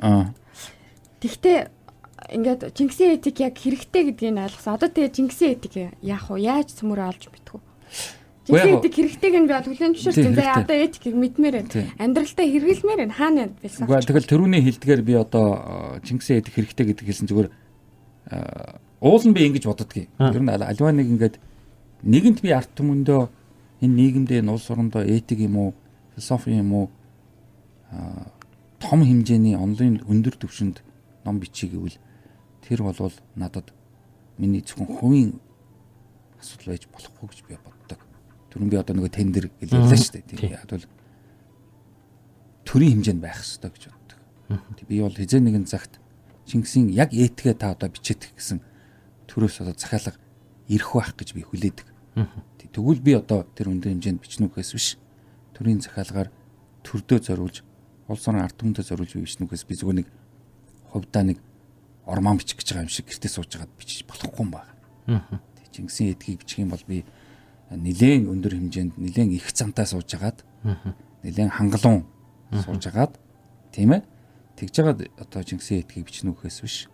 Тэгтээ ингээд Чингисийн этик яг хэрэгтэй гэдгийг нь ойлгосон. Одоо тэгээ Чингисийн этик яах вэ? Яаж цөмөрөө олж мэдэх вэ? Чингисийн этик хэрэгтэйг нь би бол хүлээн зөвшөөрсөн. За, одоо этикийг мэдмээр байна. Амьдралдаа хэрэглэмээр байна. Хаана байсан? Үгүй, тэгэл тэрүүний хэлдгээр би одоо Чингисийн этик хэрэгтэй гэдэг хэлсэн, зүгээр уул нь би ингэж боддгийг. Ер нь аливаа нэг ингээд нэгэнт би ард түмэндөө, энэ нийгэмдээ, энэ улс орондоо этик юм уу, философи юм уу, том хэмжээний онлын өндөр түвшинд ном бичиж гэвэл тэр болвол надад миний зөвхөн хувийн асуудал байж болохгүй гэж би боддог. Түрүүн би одоо нөгөө тендер гэлээ шүү дээ. Тийм, яг бол төрийн хэмжээнд байх ёстой гэж боддог. Би бол хэзээ нэгэн цагт Чингисийн яг этикээ та одоо бичээдэх гэсэн төрөөс одоо захиалга ирэх байх гэж би хүлээдэг. Тэгвэл би одоо тэр өндөр хэмжээнд бичнэ үхээс биш, төрийн захиалгаар төрдөө зориулж, улс орон ард түмэндээ зориулж би бичнэ үхээс би зүгээр нэг хувьдаа нэг ормон бичих гэж байгаа юм шиг гэртээ сууж байгаад бичиж болохгүй юм байна. Чингисийн этикийг бичих юм бол би нэлээн өндөр хэмжээнд, нэлээн их замтай сууж агаад, нэлээн хангалуун сууж агаад, тийм ээ, тэгж жагаад одоо Чингисийн этикийг бичнэ үхээс биш,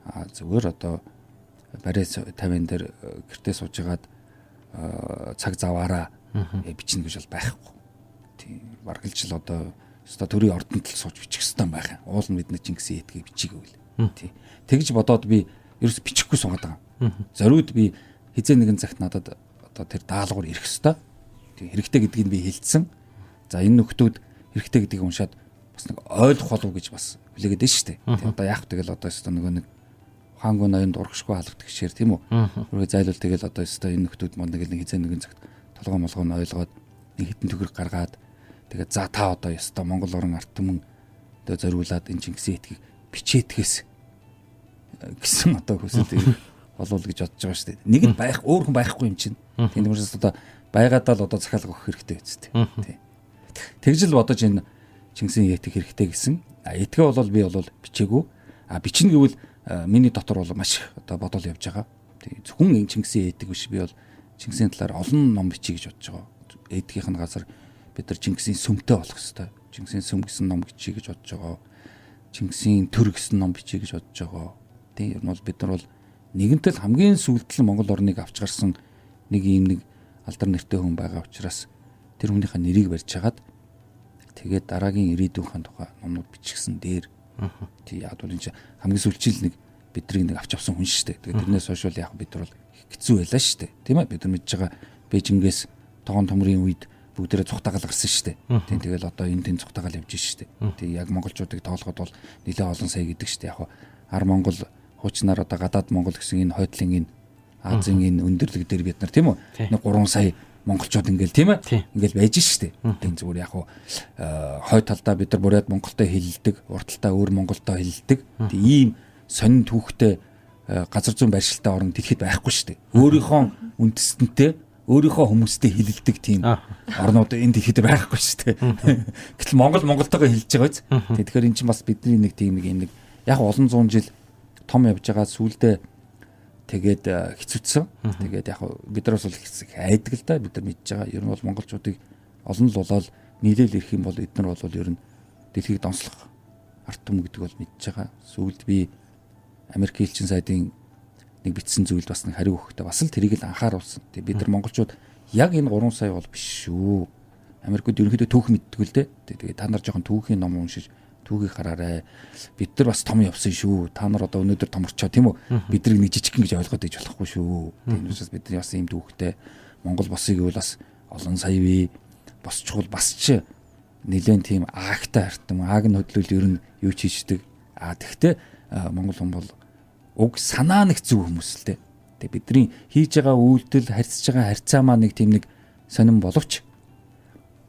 зүгээр одоо барай 50 дээр гэртээ сууж агаад цаг заваараа бичнэ гэж бол байхгүй. Тийм, бараг л жил одоо өстой төрийн ордонд л сууж бичих ёстой байх юм. Уул нь бид нар Чингисийн этикийг бичиг гэвэл. Тийм. Тэгж бодоод би ерөөс бичихгүй суугаад байгаа. Зориуд би хэзээ нэгэн цагт надад одоо тэр даалгавар ирэх ёстой. Тийм, хэрэгтэй гэдгийг би хэлсэн. За, энэ нөхдүүд хэрэгтэй гэдгийг уншаад бас нэг ойлгох болов гэж бас хүлээгээд байна шүү дээ. Тийм, одоо яах вэ, тэгэл одоо өстой нөгөө нэг ухаангүй ноёнд урагшгүй халагдах гişээр, тийм үү? Хүргээ зайлвал тэгэл одоо өстой энэ нөхдүүд мод нэг хэзээ нэгэн цагт толгой молгоо нь ойлгоод, нэг хитэн төгрөг гаргаад, тэгээд за та одоо ёстой Монгол орон ард түмэн одоо зориулаад энэ Чингисийн этикийг бичээтгэс гэсэн одоо хүсэл болов гэж бодож байгаа шүү дээ. Нэг нь байх, өөр хүн байхгүй юм чинь. Тийм учраас одоо байгаадаа л одоо захиалга өгөх хэрэгтэй үстэй. Тийм. Тэгж л бодож энэ Чингисийн этик хэрэгтэй гэсэн. Этикээ бол би бол бичээгүй. Бичнэ гэвэл миний дотор бол маш их одоо бодол явж байгаа. Тийм, зөвхөн энэ Чингисийн этик биш, би бол Чингисийн талаар олон ном бичье гэж бодож байгаа. Этикийн газар бид нар Чингисийн сүмтэй болох ёстой. Чингисийн сүм гэсэн ном бичье гэж бодож байгаа. Чингисийн төр гэсэн ном бичье гэж бодож байгаа. Тийм, ер нь бол бид нар бол нэгэнтэл хамгийн сүүлд л Монгол орныг авч гарсан нэг ийм нэг алдар нэртэй хүн байгаа учраас тэр хүнийхээ нэрийг барьж хагаад тэгээд дараагийн ирээдүйнхэн тухай номнууд бичгсэн дээр. Тий, яг бол энэ чинь хамгийн сүүлчийн л нэг биднийг нэг авч авсан хүн шүү дээ. Тэгээд тэрнээс хойш бол яг бид нар бол хэцүү байлаа шүү дээ. Тийм ээ, бид нар мэдж байгаа Бээжингээс тогон төмрийн үед бүгдээрээ цухтагаал гарсан шүү дээ. Тийм, тэгэл одоо энэ тэн цухтагаал явж шүү дээ. Тийм, яг монголчуудыг тоолоход бол нэлээд олон сая гэдэг шүү дээ. Яг ар Монгол, хуучнаар одоо гадаад Монгол гэсэн энэ хойдлын энэ Азийн энэ өндөрлөг дээр бид нар, тийм үү, нэг 3 сая монголчууд ингээл, тийм ээ, ингээл байж шүү дээ. Тийм, зүгээр яг хойд талдаа бид нар бурят монголтой хилэлдэг, урд талдаа өөр монголтой хилэлдэг. Тийм, ийм сонин түүхтэй газар зүүн байршилтай орн дэлхийд байхгүй шүү дээ. Өөрийнхөө үндэстэнтэй, өөрийнхөө хүмүүстэй хилэлдэг тийм орнууд энэ дэлхийд байхгүй шүү дээ. Гэтэл Монгол монголтойгоо хилж байгаа биз. Тэгэхээр эн чинь бас бидний нэг тийм нэг юм нэг яг олон зуун жил том явж байгаа, сүулдэ тэгээд хэцүүцсэн. Тэгээд яг бид нар бас бол хэцэг айдаг л да, бид нар мэдж байгаа. Ер нь бол монголчуудыг олон л болоод нийлээл ирэх юм бол эднэр бол ер нь дэлхийг донслох ард түмэн гэдэг бол мэдж байгаа. Сүүлд би Америк элчин сайдын нэг бичсэн зүйлд бас нэг хариу өгөхдөө бас л тэрийг л анхааруулсан. Тэгээд бид нар монголчууд яг энэ 3 сая бол биш шүү. Америкууд ерөнхийдөө түүх мэддэг л дээ. Тэгээд та нар жоохон түүхийн ном уншиж түүхийг хараарай. Бид нар бас том явсан шүү. Та нар одоо өнөөдөр томорчоо, тийм үү? Биднийг нэг жижигхэн гэж ойлгоод иж болохгүй шүү. Тийм учраас бидний бас ийм түүхтэй Монгол босыг гэвэл бас олон сая бий. Босчхол бас ч нэлээд тийм аагтай хартам, ааг нь хөдлөл ер нь юу ч хийждэг. А тэгтээ Монгол хүн бол уг санаа нэг зөв хүмүүс л дээ. Тэгээ бидний хийж байгаа үйлдэл, харьцаж байгаа харьцаа маа нэг тийм нэг сонирн боловч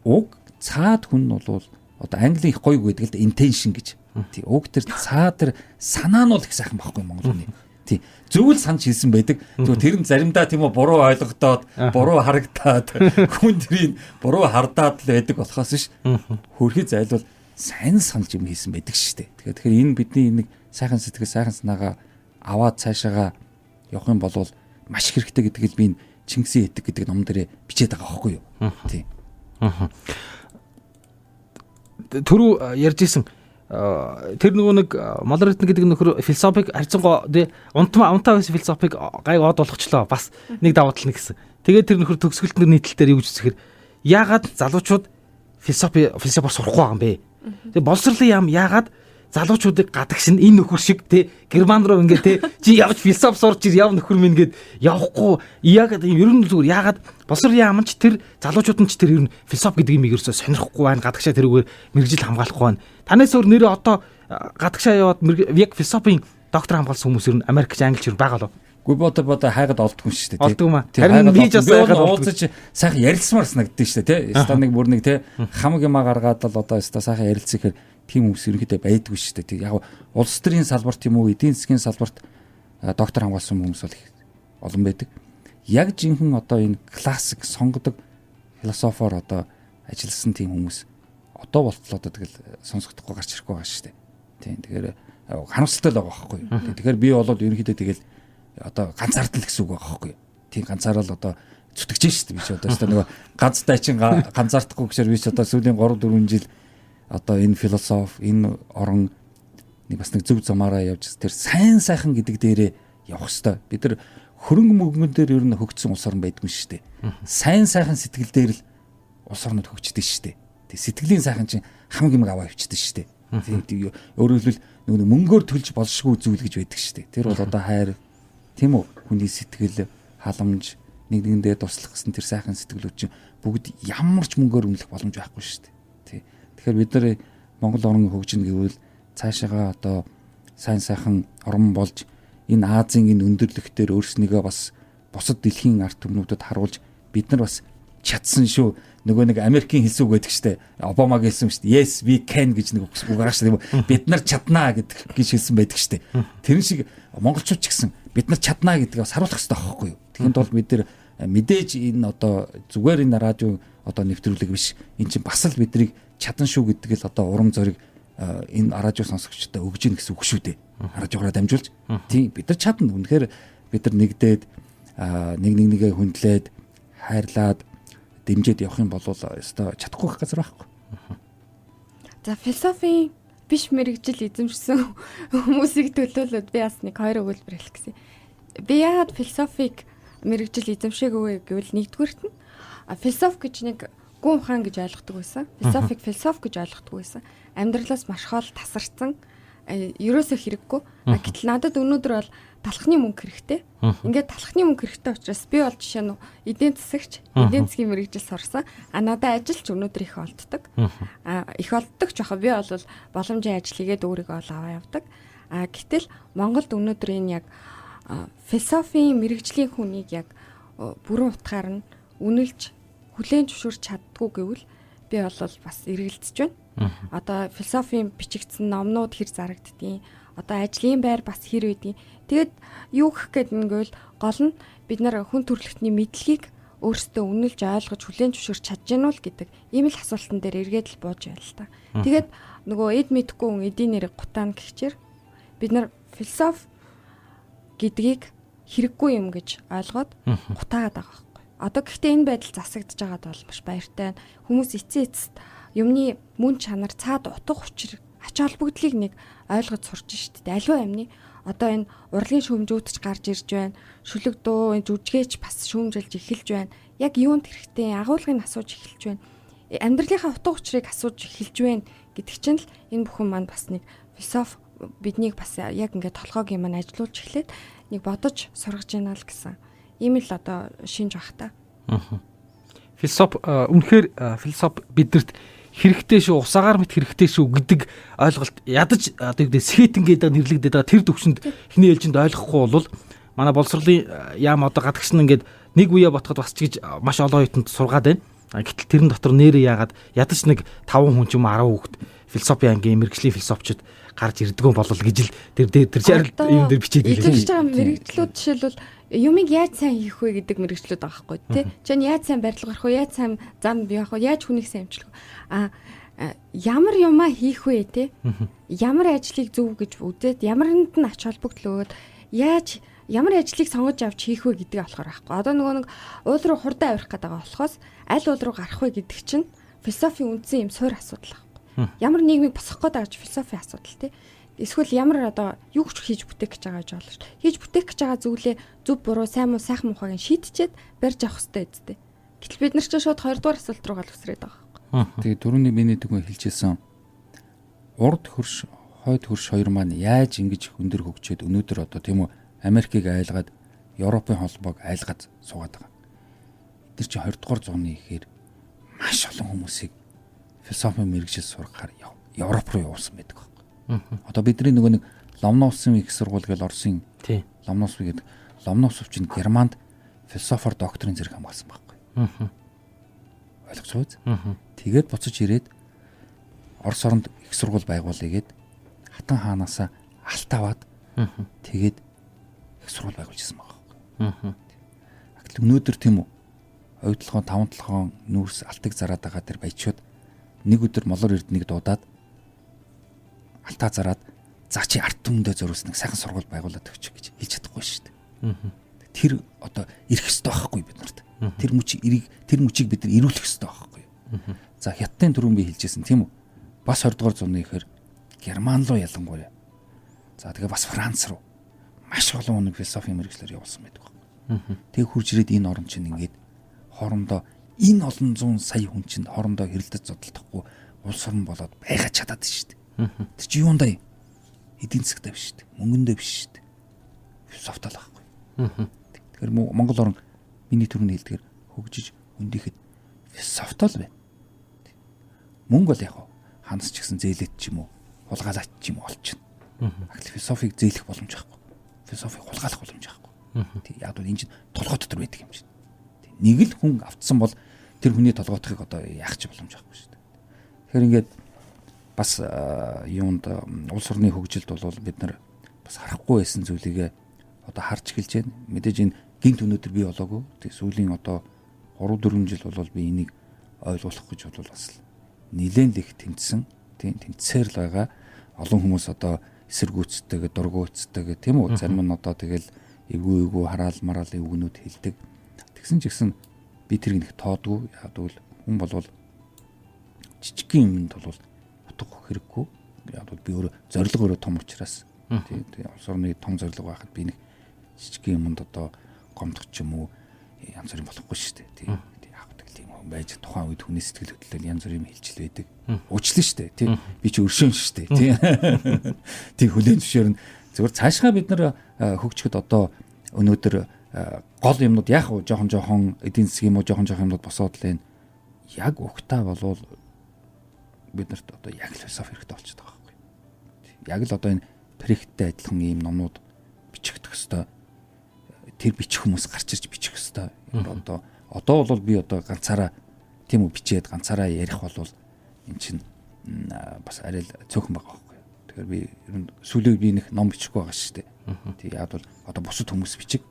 уг цаад хүн нь бол одоо английн их гоё үг гэдэг л да, intention гэж. Тий, уг тэр цаа тэр санаа нь бол их сайхан байхгүй Монгол хүний. Тий. Зөв л санаж хэлсэн байдаг. Тэгвэл тэр нь заримдаа тийм үү буруу ойлгогдоод, буруу харагдаад, хүн тэрийг буруу хардаад л байдаг болохоос биш. Хөрхи зайлвал сайн санаж юм хийсэн байдаг шүү дээ. Тэгэхээр энэ бидний нэг сайхан сэтгэл, сайхан санаагаа аваад цаашаага явах юм бол маш хэрэгтэй гэдгийг би энэ Чингисийн этик гэдэг ном дээр бичээд байгаа байхгүй юу? Тий. Түрүү ярьж исэн тэр нөгөө нэг Молоритн гэдэг нөхөр философик харьцангуй тий унтмаа унтаа байсан философик гайг од болгочлоо, бас нэг давуу тал нэг гэсэн. Тэгээд тэр нөхөр төгсгөлт нэг нийтлэл дээр юу гэж үзэхээр яагаад залуучууд философоор сурахгүй байгаа юм бэ? Тэгээ боловсролын яам яагаад залуучуудыг гадагш нь энэ нөхөр шиг тий Герман руу ингээ тий чи явж философи сурч ир яв нөхөр минь гээд явахгүй, яг ер нь зүгээр яагаад боловсролын яам ч тэр залуучууд нь ч тэр ер нь философи гэдэг юм ерөөсөө сонирхгүй байна, гадагшаа тэрүүгээр мэргэжил хамгаалахгүй байна. Танаас өөр нэрээ одоо гадагшаа яваад яг философийн доктор хамгаалсан хүмүүс ер нь Америкч, Англич ер нь байгаа болов? Гүй, бодо хайгаад олдгүй шүү дээ. Олдгүй маа. Харин би ч бас хайгаад уулзаж сайхан ярилцмаар санагддаг шүү дээ, тий. Ста нэг бүр нэг тий хамаг юмаа гаргаад л одоо ста сайхан ярилцах гэхээр тийм хүмүүс ерөнхийдөө байдгүй шүү дээ. Тэг яг улс төрийн салбарт юм уу, эдийн засгийн салбарт доктор хамгаалсан хүмүүс бол их олон байдаг. Яг жинхэнэ одоо энэ классик сонгодог философоор одоо ажилласан тийм хүмүүс одоо болтлоо одоо тэгэл сонсогдохгүй гарч ирэхгүй байгаа шүү дээ. Тийм, тэгэхээр харамсалтай л байгаа байхгүй юу. Тэгэхээр би болоод ерөнхийдөө тэгэл одоо ганцаардал гэсэн үг байгаа байхгүй юу. Тийм, ганцаараа л одоо зүтгэж шүү дээ. Би ч одоо өстой нөгөө ганцтай чинь ганцаардахгүй гэшээр би ч одоо сүүлийн 3 4 жил одоо энэ философи, энэ орон нэг бас нэг зөв замаараа явж тэр сайн сайхан гэдэг дээрээ явах хэвээр. Бид нар хөрөнгө мөнгөн дээр ер нь хөгжсөн улс орн байдгүй шүү дээ. Сайн сайхан сэтгэл дээр л улс орнууд хөгждөг шүү дээ. Тэг сэтгэлийн сайхан чинь хамаг юм аваа явчихдаг шүү дээ. Тийм, өөрөөр хэлбэл нөгөө мөнгөөр төлж болшгүй зүйл гэж байдаг шүү дээ. Тэр бол одоо хайр, тийм үү, хүний сэтгэл, халамж, нэг нэгэндээ туслах гэсэн тэр сайхан сэтгэлүүд чинь бүгд ямар ч мөнгөөр үнэлэх боломж байхгүй шүү дээ. Тий. Тэгэхээр бид нар Монгол орн хөгжинэ гэвэл цаашаага одоо сайн сайхан орн болж энэ Азийн энэ өндөрлөгтөр өөрснийгөө бас бусад дэлхийн ард түмнүүдэд харуулж бид нар бас чадсан шүү. Нөгөө нэг Америкийн хэлсэн үг байдаг штэ. Обамаг хэлсэн шүү дээ. Yes, we can гэж нэг үг байгаа шүү дээ. Бид нар чаднаа гэдэг гэж хэлсэн байдаг штэ. Тэрэн шиг монголчууд ч гэсэн бид нар чаднаа гэдгийг бас харуулах хэрэгтэй байхгүй юу? Тэгэхэд бол бид нар мэдээж энэ одоо зүгээр энэ радио одоо нэвтрүүлэг биш. Энэ чинь бас л биднийг чадан шүү гэдэг л одоо урам зориг энэ радио сонсогчдод өгж гин гэсэн үг шүү дээ. Радиогоор дамжуулж. Тийм, бид нар чадна. Үнэхээр бид нар нэгдээд нэг нэгээ хүндлээд, хайрлаад, дэмжиж явах юм бол ёстой чадахгүй байх газар байхгүй. За, философийн биш мэргэжил эзэмшсэн хүмүүсийг төлөөлөөд би бас нэг хоёр өгүүлбэр хэлэх гэсэн. Би яагаад философик мэргэжил эзэмшээгүй гэвэл нэгдүгüрт нь философи гэж нэг гүн ухаан гэж ойлгодог байсан. Философик философи гэж ойлгодог байсан. Амьдралаас маш хол тасарсан. Ерөөсөө хэрэггүй. Гэтэл надад өнөөдөр бол талхны мөнгө хэрэгтэй. Ингээд талхны мөнгө хэрэгтэй учраас би бол жишээ нь эдийн засагч, эдийн засгийн мэргэжил сурсан. А надад ажил ч өнөөдөр их олддог. А их олддог ч яхаа би бол боломжийн ажил хийгээд өөрийгөө ол аваа явдаг. А гэтэл Монголд өнөөдөр энэ яг философийн мэргэжлийн хүнийг яг бүрэн утгаар нь үнэлж хүлээн зөвшөөрч чаддгүй гэвэл би бол бас эргэлзэж байна. Одоо философийн бичигдсэн номнууд хэр зарагддیں۔ Одоо ажлын байр бас хэр байдیں۔ Тэгээд юу гэх гээд нэгвэл гол нь бид нар хүн төрөлхтний мэдлэгийг өөрсдөө үнэлж ойлгож хүлээн зөвшөөрч чадж гэнэ үү гэдэг ийм л асуултан дээр эргээд л бууж байл л та. Тэгээд нөгөө эд мэдхгүй хүн эдийн нэрийг гутаана гихчээр бид нар философи гэдгийг хэрэггүй юм гэж ойлгоод гутаагаад байгаа байхгүй. Одоо гэхдээ энэ байдал засагдж байгаад бол маш баяртай байна. Хүмүүс эцсийн эцэст юмны мөн чанар, цаад утга учир, ач холбогдлыг нэг ойлгож сурч штэ. Аливаа юмны одоо энэ урлагийн шүүмжүүд ч гарч ирж байна. Шүлэг дуу, энэ жүжигээч бас шүүмжилж эхэлж байна. Яг юунд хэрэгтэй агуулгыг асууж эхэлж байна. Амьдралынхаа утга учирыг асууж эхэлж байна гэдэг чинь л энэ бүхэн маань бас нэг философи биднийг бас яг ингээд толгойг юм ажилуулж эхлээд нэг бодож сургаж байна л гэсэн. Ийм л одоо шинж бах та. Философи үнэхээр философи биднэрт хэрэгтэй шүү, усаагаар мэт хэрэгтэй шүү гэдэг ойлголт ядаж одоо юу гэдэг скейтинг гэдэг нэрлэгдээд байгаа тэр төвшөнд эхний ээлжинд ойлгохгүй бол манай боловсролын яам одоо гадагш нь ингээд нэг үе ботход бас ч гэж маш олон оюутанд сургаад байна. Гэтэл тэрэн дотор нэрээ яагаад ядаж нэг 5 хүн ч юм уу 10 хүүхэд философи ангийн мэргэжлийн философчид гарч ирдгүү болол гэж л тэр дээр тэр шаард юм дээр бичээд илээ. Идэвхж байгаа мэргэжлүүд жишээлбэл юмыг яаж сайн хийх вэ гэдэг мэргэжлүүд байгаа байхгүй тий. Чинь яаж сайн барилга гарах вэ? Яаж сайн зам явах вэ? Яаж хүнийг сайн эмчлэх вэ? А ямар юмаа хийх вэ тий? Ямар ажлыг зөв гэж үзээд ямарнд нь ач холбогдол өгөөд яаж ямар ажлыг сонгож авч хийх вэ гэдэг болохоор байхгүй. Одоо нөгөө нэг уул руу хурдан авирах гэдэг байгаа болохоос аль уул руу гарах вэ гэдэг чинь философийн үндсэн юм суурь асуудал байхгүй. Ямар нийгмийг босгох гээд байгаа ч философийн асуудал тий. Эсвэл ямар одоо юу ч хийж бүтээх гэж байгаа гэж болно шүү. Хийж бүтээх гэж байгаа зүйлээ зөв буруу, сайн муу, сайхан муухайг нь шийдчихэд барьж авах хэрэгтэй үсттэй. Гэтэл бид нар ч шууд 2 дугаар асуулт руугаа л үсрээд байгаа байхгүй. Тэгээ түрүүний миний түгэн хэлжсэн урд хөрш, хойд хөрш хоёр маань яаж ингэж өндөр хөгжөөд өнөөдөр одоо тийм үү Америкийг айлгаад Европын холбоог айлгаад суугаад байгаа. Эдгээр чи 20 дугаар зууны ихээр маш олон хүмүүсийг философийн мэргэжил сургахаар Европ руу явуулсан байдаг байхгүй. Одоо бидний нөгөө нэг Ломоносовын их сургууль гэж Оросын Ломоносов гэдэг Ломоносов чинь Германд философор докторын зэрэг хамгаалсан байхгүй. Ойлгож байгаа биз? Тэгээд буцаж ирээд Орос оронд их сургууль байгуулъя гээд хатан хаанаасаа алт аваад тэгээд их сургууль байгуулж ирсэн байгаа байхгүй. Гэтэл өнөөдөр тийм үү? Оюутлогоон, таван толгоон нүүрс алтыг зараад байгаа тэр баячууд нэг өдөр молор эрднийг дуудаад алтаа зараад за чи ард түмэндээ зориулсан нэг сайхан сургууль байгуулад өгч гэж хэлж чадахгүй шүү дээ. Тэр одоо ирэх ёстой байхгүй бид нарт. Тэр мөч эрийг тэр мөчийг бид нар ирүүлэх ёстой байхгүй. За хятадын түрүүн би хэлжсэн тийм үү? Бас 20 дугаар зууны ихээр Герман руу ялангуяа. За тэгээ бас Франц руу маш олон өнөг философийн мэргэжлэр явуулсан байдаг байхгүй. Тэгээ хурж ирээд энэ орн чинь ингээд хоорондоо энэ олон зуун сая хүн чинь хоорондоо хэрэлдэж зодолдохгүй улс орн болоод байгаа чадаад шүү дээ. Тэр чи юундаа юм? Эдийн засгтаа биш шүү дээ. Мөнгөндөө биш шүү дээ. Философтой л байхгүй. Тэгэхээр Монгол орн миний түрүүний хэлдгээр хөгжиж өндихэд философтой л байна. Мөнгө бол яг ханас ч гэсэн зээлэт ч юм уу, хулгайлаач ч юм уу олчихно. Агтл философиг зээлэх боломж байхгүй. Философиг хулгайлах боломж байхгүй. Тэг яг бол энэ чинь толгой дотор байдаг юм чинь. Нэг л хүн автсан бол тэр хүний толгойтохыг одоо яах ч боломж байхгүй шүү дээ. Тэгэхээр ингээд бас юунд улс орны хөгжилд бол бид нар бас харахгүй байсан зүйлийгээ одоо харж эхэлж байна. Мэдээж энэ гинт өнөөдөр бий болоогүй. Тэг сүүлийн одоо 3 4 жил бол би энийг ойлгуулах гэж бол бас нилээн л их тэмцсэн. Тийм тэмцсээр л байгаа. Олон хүмүүс одоо эсэргүүцдэг, дургуутдаг тийм үү? Зарим нь одоо тэгэл эвгүй эвгүй хараал мараал эвгүнүүд хэлдэг. Тэгсэн ч гэсэн би тэрийг нэг тоодгүй. Яг тэгвэл хүн болвол жижигхэн юмд бол утга хэрэггүй. Яг бол би өөрөө зорилго өөрөө том учраас тийм улс орны том зорилго байхад би нэг жижигхэн юмд одоо гомдох ч юм уу янз бүрийн болохгүй шүү дээ. Тийм яг тэгэл тийм хүн байж тухайн үед хүний сэтгэл хөдлөл янз бүрийн хэлжил байдаг. Уучлаа шүү дээ. Тийм би чи өршөөн шүү дээ. Тийм тийм хүлээн зөвшөөрнө. Зөвхөн цаашгаа бид нар хөгжихэд одоо өнөөдөр гол юмнууд яг жоохон жоохон эдийн засгийн юм уу жоохон жоохон юмнууд босоод л байна. Яг угтаа болвол бид нарт одоо яг л философи хэрэгтэй болчиход байгаа байхгүй. Яг л одоо энэ проекттэй адилхан ийм номнууд бичигдэх хэвээр тэр бичих хүмүүс гарч ирж бичих хэвээр. Одоо бол би одоо ганцаараа тийм үү бичээд ганцаараа ярих бол эн чинь бас арай л цөөхөн байгаа байхгүй. Тэгэхээр би ер нь сүүлийн би нэг ном бичихгүй байгаа шүү дээ. Тэг яг бол одоо бусад хүмүүс бичиг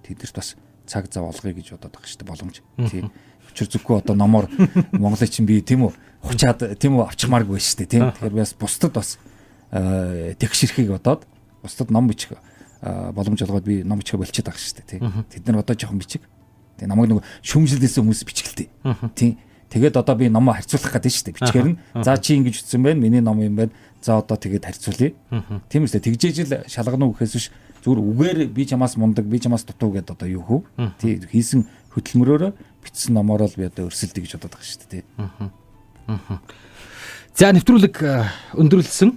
тэднэрт бас цаг зав олгоё гэж бодоод байгаа шүү дээ боломж. Тий. Учир зүггүй одоо номоор Монголын чинь би тийм үү хучаад тийм үү авчмааргүй шүү дээ тийм. Тэгэхээр би бас бусдад бас тэгшэрхийг бодоод бусдад ном бичих боломж олгоод би ном бичихээ болчиход байгаа шүү дээ тийм. Тэд нар одоо жоохон бичиг. Тэгээ намайг нөгөө шүүмжлэлээсэн хүмүүс бичгэлтэй. Тийм. Тэгээд одоо би номоо харьцуулах гэдэг шүү дээ. Бичгээр нь за чи ингэж утсан байна. Миний ном юм байна. За одоо тэгээд харьцуулъя. Тийм үстэй. Тэгжээж л шалгана уу гэхээс биш зүгээр үгээр би чамаас мундаг, би чамаас дутуу гэдээ одоо юу хөө. Тий хийсэн хөдөлмөрөөрөө бичсэн номороо л би одоо өрсөлдөе гэж бодоод байгаа шүү дээ. За нэвтрүүлэг өндөрлөсөн.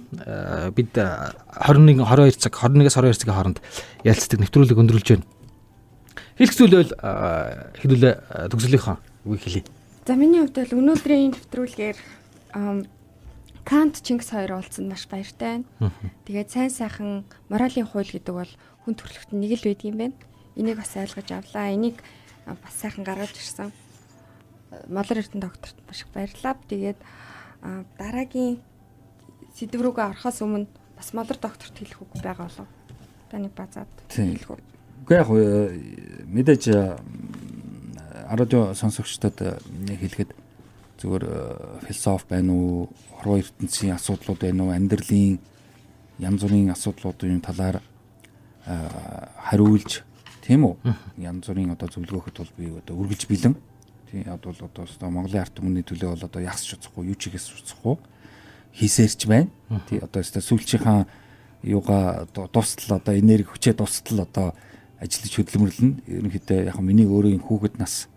Бид 21 22 цаг 21-ээс 22 цагийн хооронд ярилцдаг нэвтрүүлэг өндөрлөж байна. Хэлэх зүйл бол хэдүүлээ төгсгөлийнхөө үгийг хэлье. За миний хувьд бол өнөөдрийн нэвтрүүлгээр Кант Чингис хоёр уулзсанд маш баяртай байна. Тэгээд сайн сайхан моралийн хууль гэдэг бол хүн төрөлхтөнд нэг л байдаг юм байна. Энийг бас ойлгож авлаа. Энийг бас сайхан гаргаж ирсэн. Молор Эрдэнэ докторт маш их баярлалаа. Тэгээд дараагийн сэдэв рүүгээ орохоос өмнө бас Молор докторт хэлэх үг байгаа болов. Таны базаад хэлэх үү? Үгүй яг мэдээж радио сонсогчдод хэлэхэд зүгээр философи байна уу, хорвоо ертөнцийн асуудлууд байна уу, амьдралын янз бүрийн асуудлуудын талаар хариулж, тийм үү? Янз бүрийн одоо зөвлөгөөхөд бол би одоо үргэлж бэлэн. Тийм одоо бол одоо Монголын ард түмний төлөө бол одоо яхас ч уцахгүй, юу ч хийхээс уцахгүй хийсээрч байна. Тий одоо өстой сүүлчийнхаа юугаа дуустал одоо энерги хүчээ дуустал одоо ажиллаж хөдөлмөрлөнө. Ерөнхийдөө яг миний өөрийн хүүхэд нас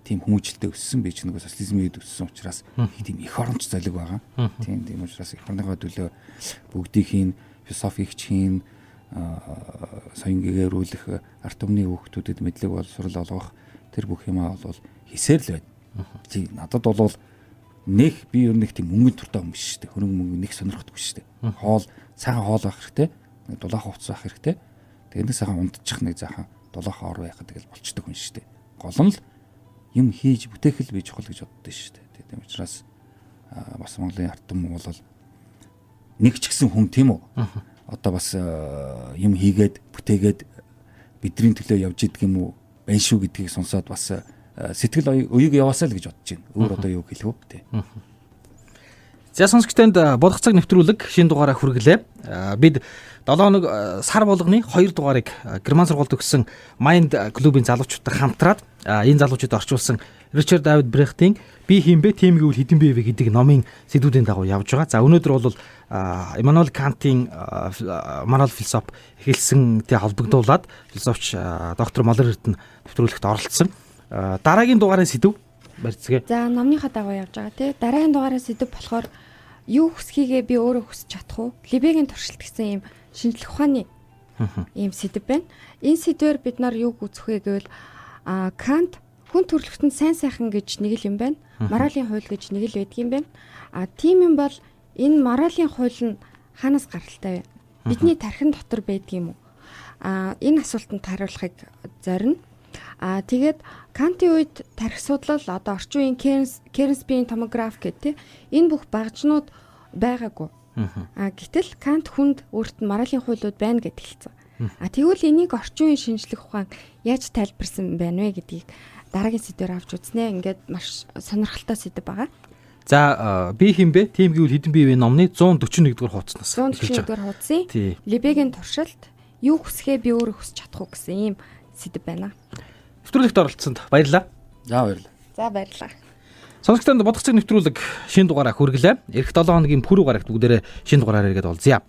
тийм хүмүүжлэлтэй өссөн, би ч нөгөө социализмын үед өссөн учраас тийм их оронч золиг байгаа. Тийм учраас их орныхоо төлөө бүгдийнх нь философи хийн, соён гэгэрүүлэх, ард түмний хүүхдүүдэд мэдлэг боловсрол олгох тэр бүх юмаа бол хийсээр л байна. Тийм надад бол нэх би ер нь нэг тийм мөнгөнд туртай хүн биш шүү дээ. Хөрөнгө мөнгө нэг сонирхдаг биш шүү дээ. Хоол, сайхан хоол байх хэрэгтэй. Нэг дулаахан хувцас байх хэрэгтэй. Тэгээ нэг сайхан унтчих, нэг сайхан дулаахан ор байхад тэгэл болчдөг хүн шүү дээ. Гол нь л юм хийж бүтээх л би чухал гэж боддоо шүү дээ. Тийм учраас бас Монголын ард түмэн бол нэг ч гэсэн хүн, тийм үү? Одоо бас юм хийгээд бүтээгээд бидний төлөө явж идэг юм уу байна шүү гэдгийг сонсоод бас сэтгэл уяг яваасаа л гэж бодож байна. Өөр одоо юу хэлэх вэ? Тий. За, сонсогчтанд бодох цаг нэвтрүүлэг шинэ дугаараа хүргэлээ. Бид 7 хоног сар болгоны 2 дугаарыг Герман сургуульд өгсөн Mind клубын залуучуудтай хамтраад энэ залуучуудад орчуулсан Ричард Давид Брехтийн "Би хэн бэ? Тийм гэвэл хэдэн бэ" гэдэг номын сэдвүүдийн дагуу явж байгаа. За, өнөөдөр бол Иммануэль Кантын морал философи эхэлсэнтэй холбогдуулаад философч доктор Молор Эрдэнэ нэвтрүүлэгт оролцсон. Дараагийн дугаарын сэдэв барьцгээ. За, номныхоо дагуу явж байгаа, тий. Дараагийн дугаараас сэдэв болохоор юу хүсхийгээ би өөрөө хүсэж чадах уу? Либегийн туршилт гэсэн ийм шинжлэх ухааны ийм сэдэв байна. Энэ сэдвээр бид нар юу үзэх вэ гэвэл Кант хүн төрөлхтөнд сайн сайхан гэж нэг л юм байна. Моралийн хууль гэж нэг л байдаг юм байна. А тийм юм бол энэ моралийн хууль нь хаанаас гаралтай вэ? Бидний тархин дотор байдаг юм уу? Энэ асуултанд хариулахыг зорино. Тэгээд Кантын үед тархи судлал, одоо орчин үеийн Кернспийн томограф гэх тээ энэ бүх багжнууд байгаагүй. Гэтэл Кант хүнд өөрт нь моралийн хуулиуд байна гэж хэлсэн. Тэгвэл энийг орчин үеийн шинжлэх ухаан яаж тайлбарсан байна вэ гэдгийг дараагийн сэдвээр авч үзнэ. Ингээд маш сонирхолтой сэдэв байгаа. За, "Би хэн бэ? Тийм гэвэл хэдэн бэ" номны 141 дугаар хуудаснаас эхэлж 141 дугаар хуудасын Либегийн туршилт, юу хүсхээ би өөрөө хүсэж чадах уу гэсэн ийм сэдэв байна. Нэвтрүүлэгт оролцсонд баярлалаа. За, баярлалаа. За, баярлалаа. Сонсогчдод бодох цаг нэвтрүүлэг шинэ дугаараа хүргэлээ. Ирэх 7 хоногийн пүрэв гарагт бүгдээрээ шинэ дугаараар эргээд уулзъя.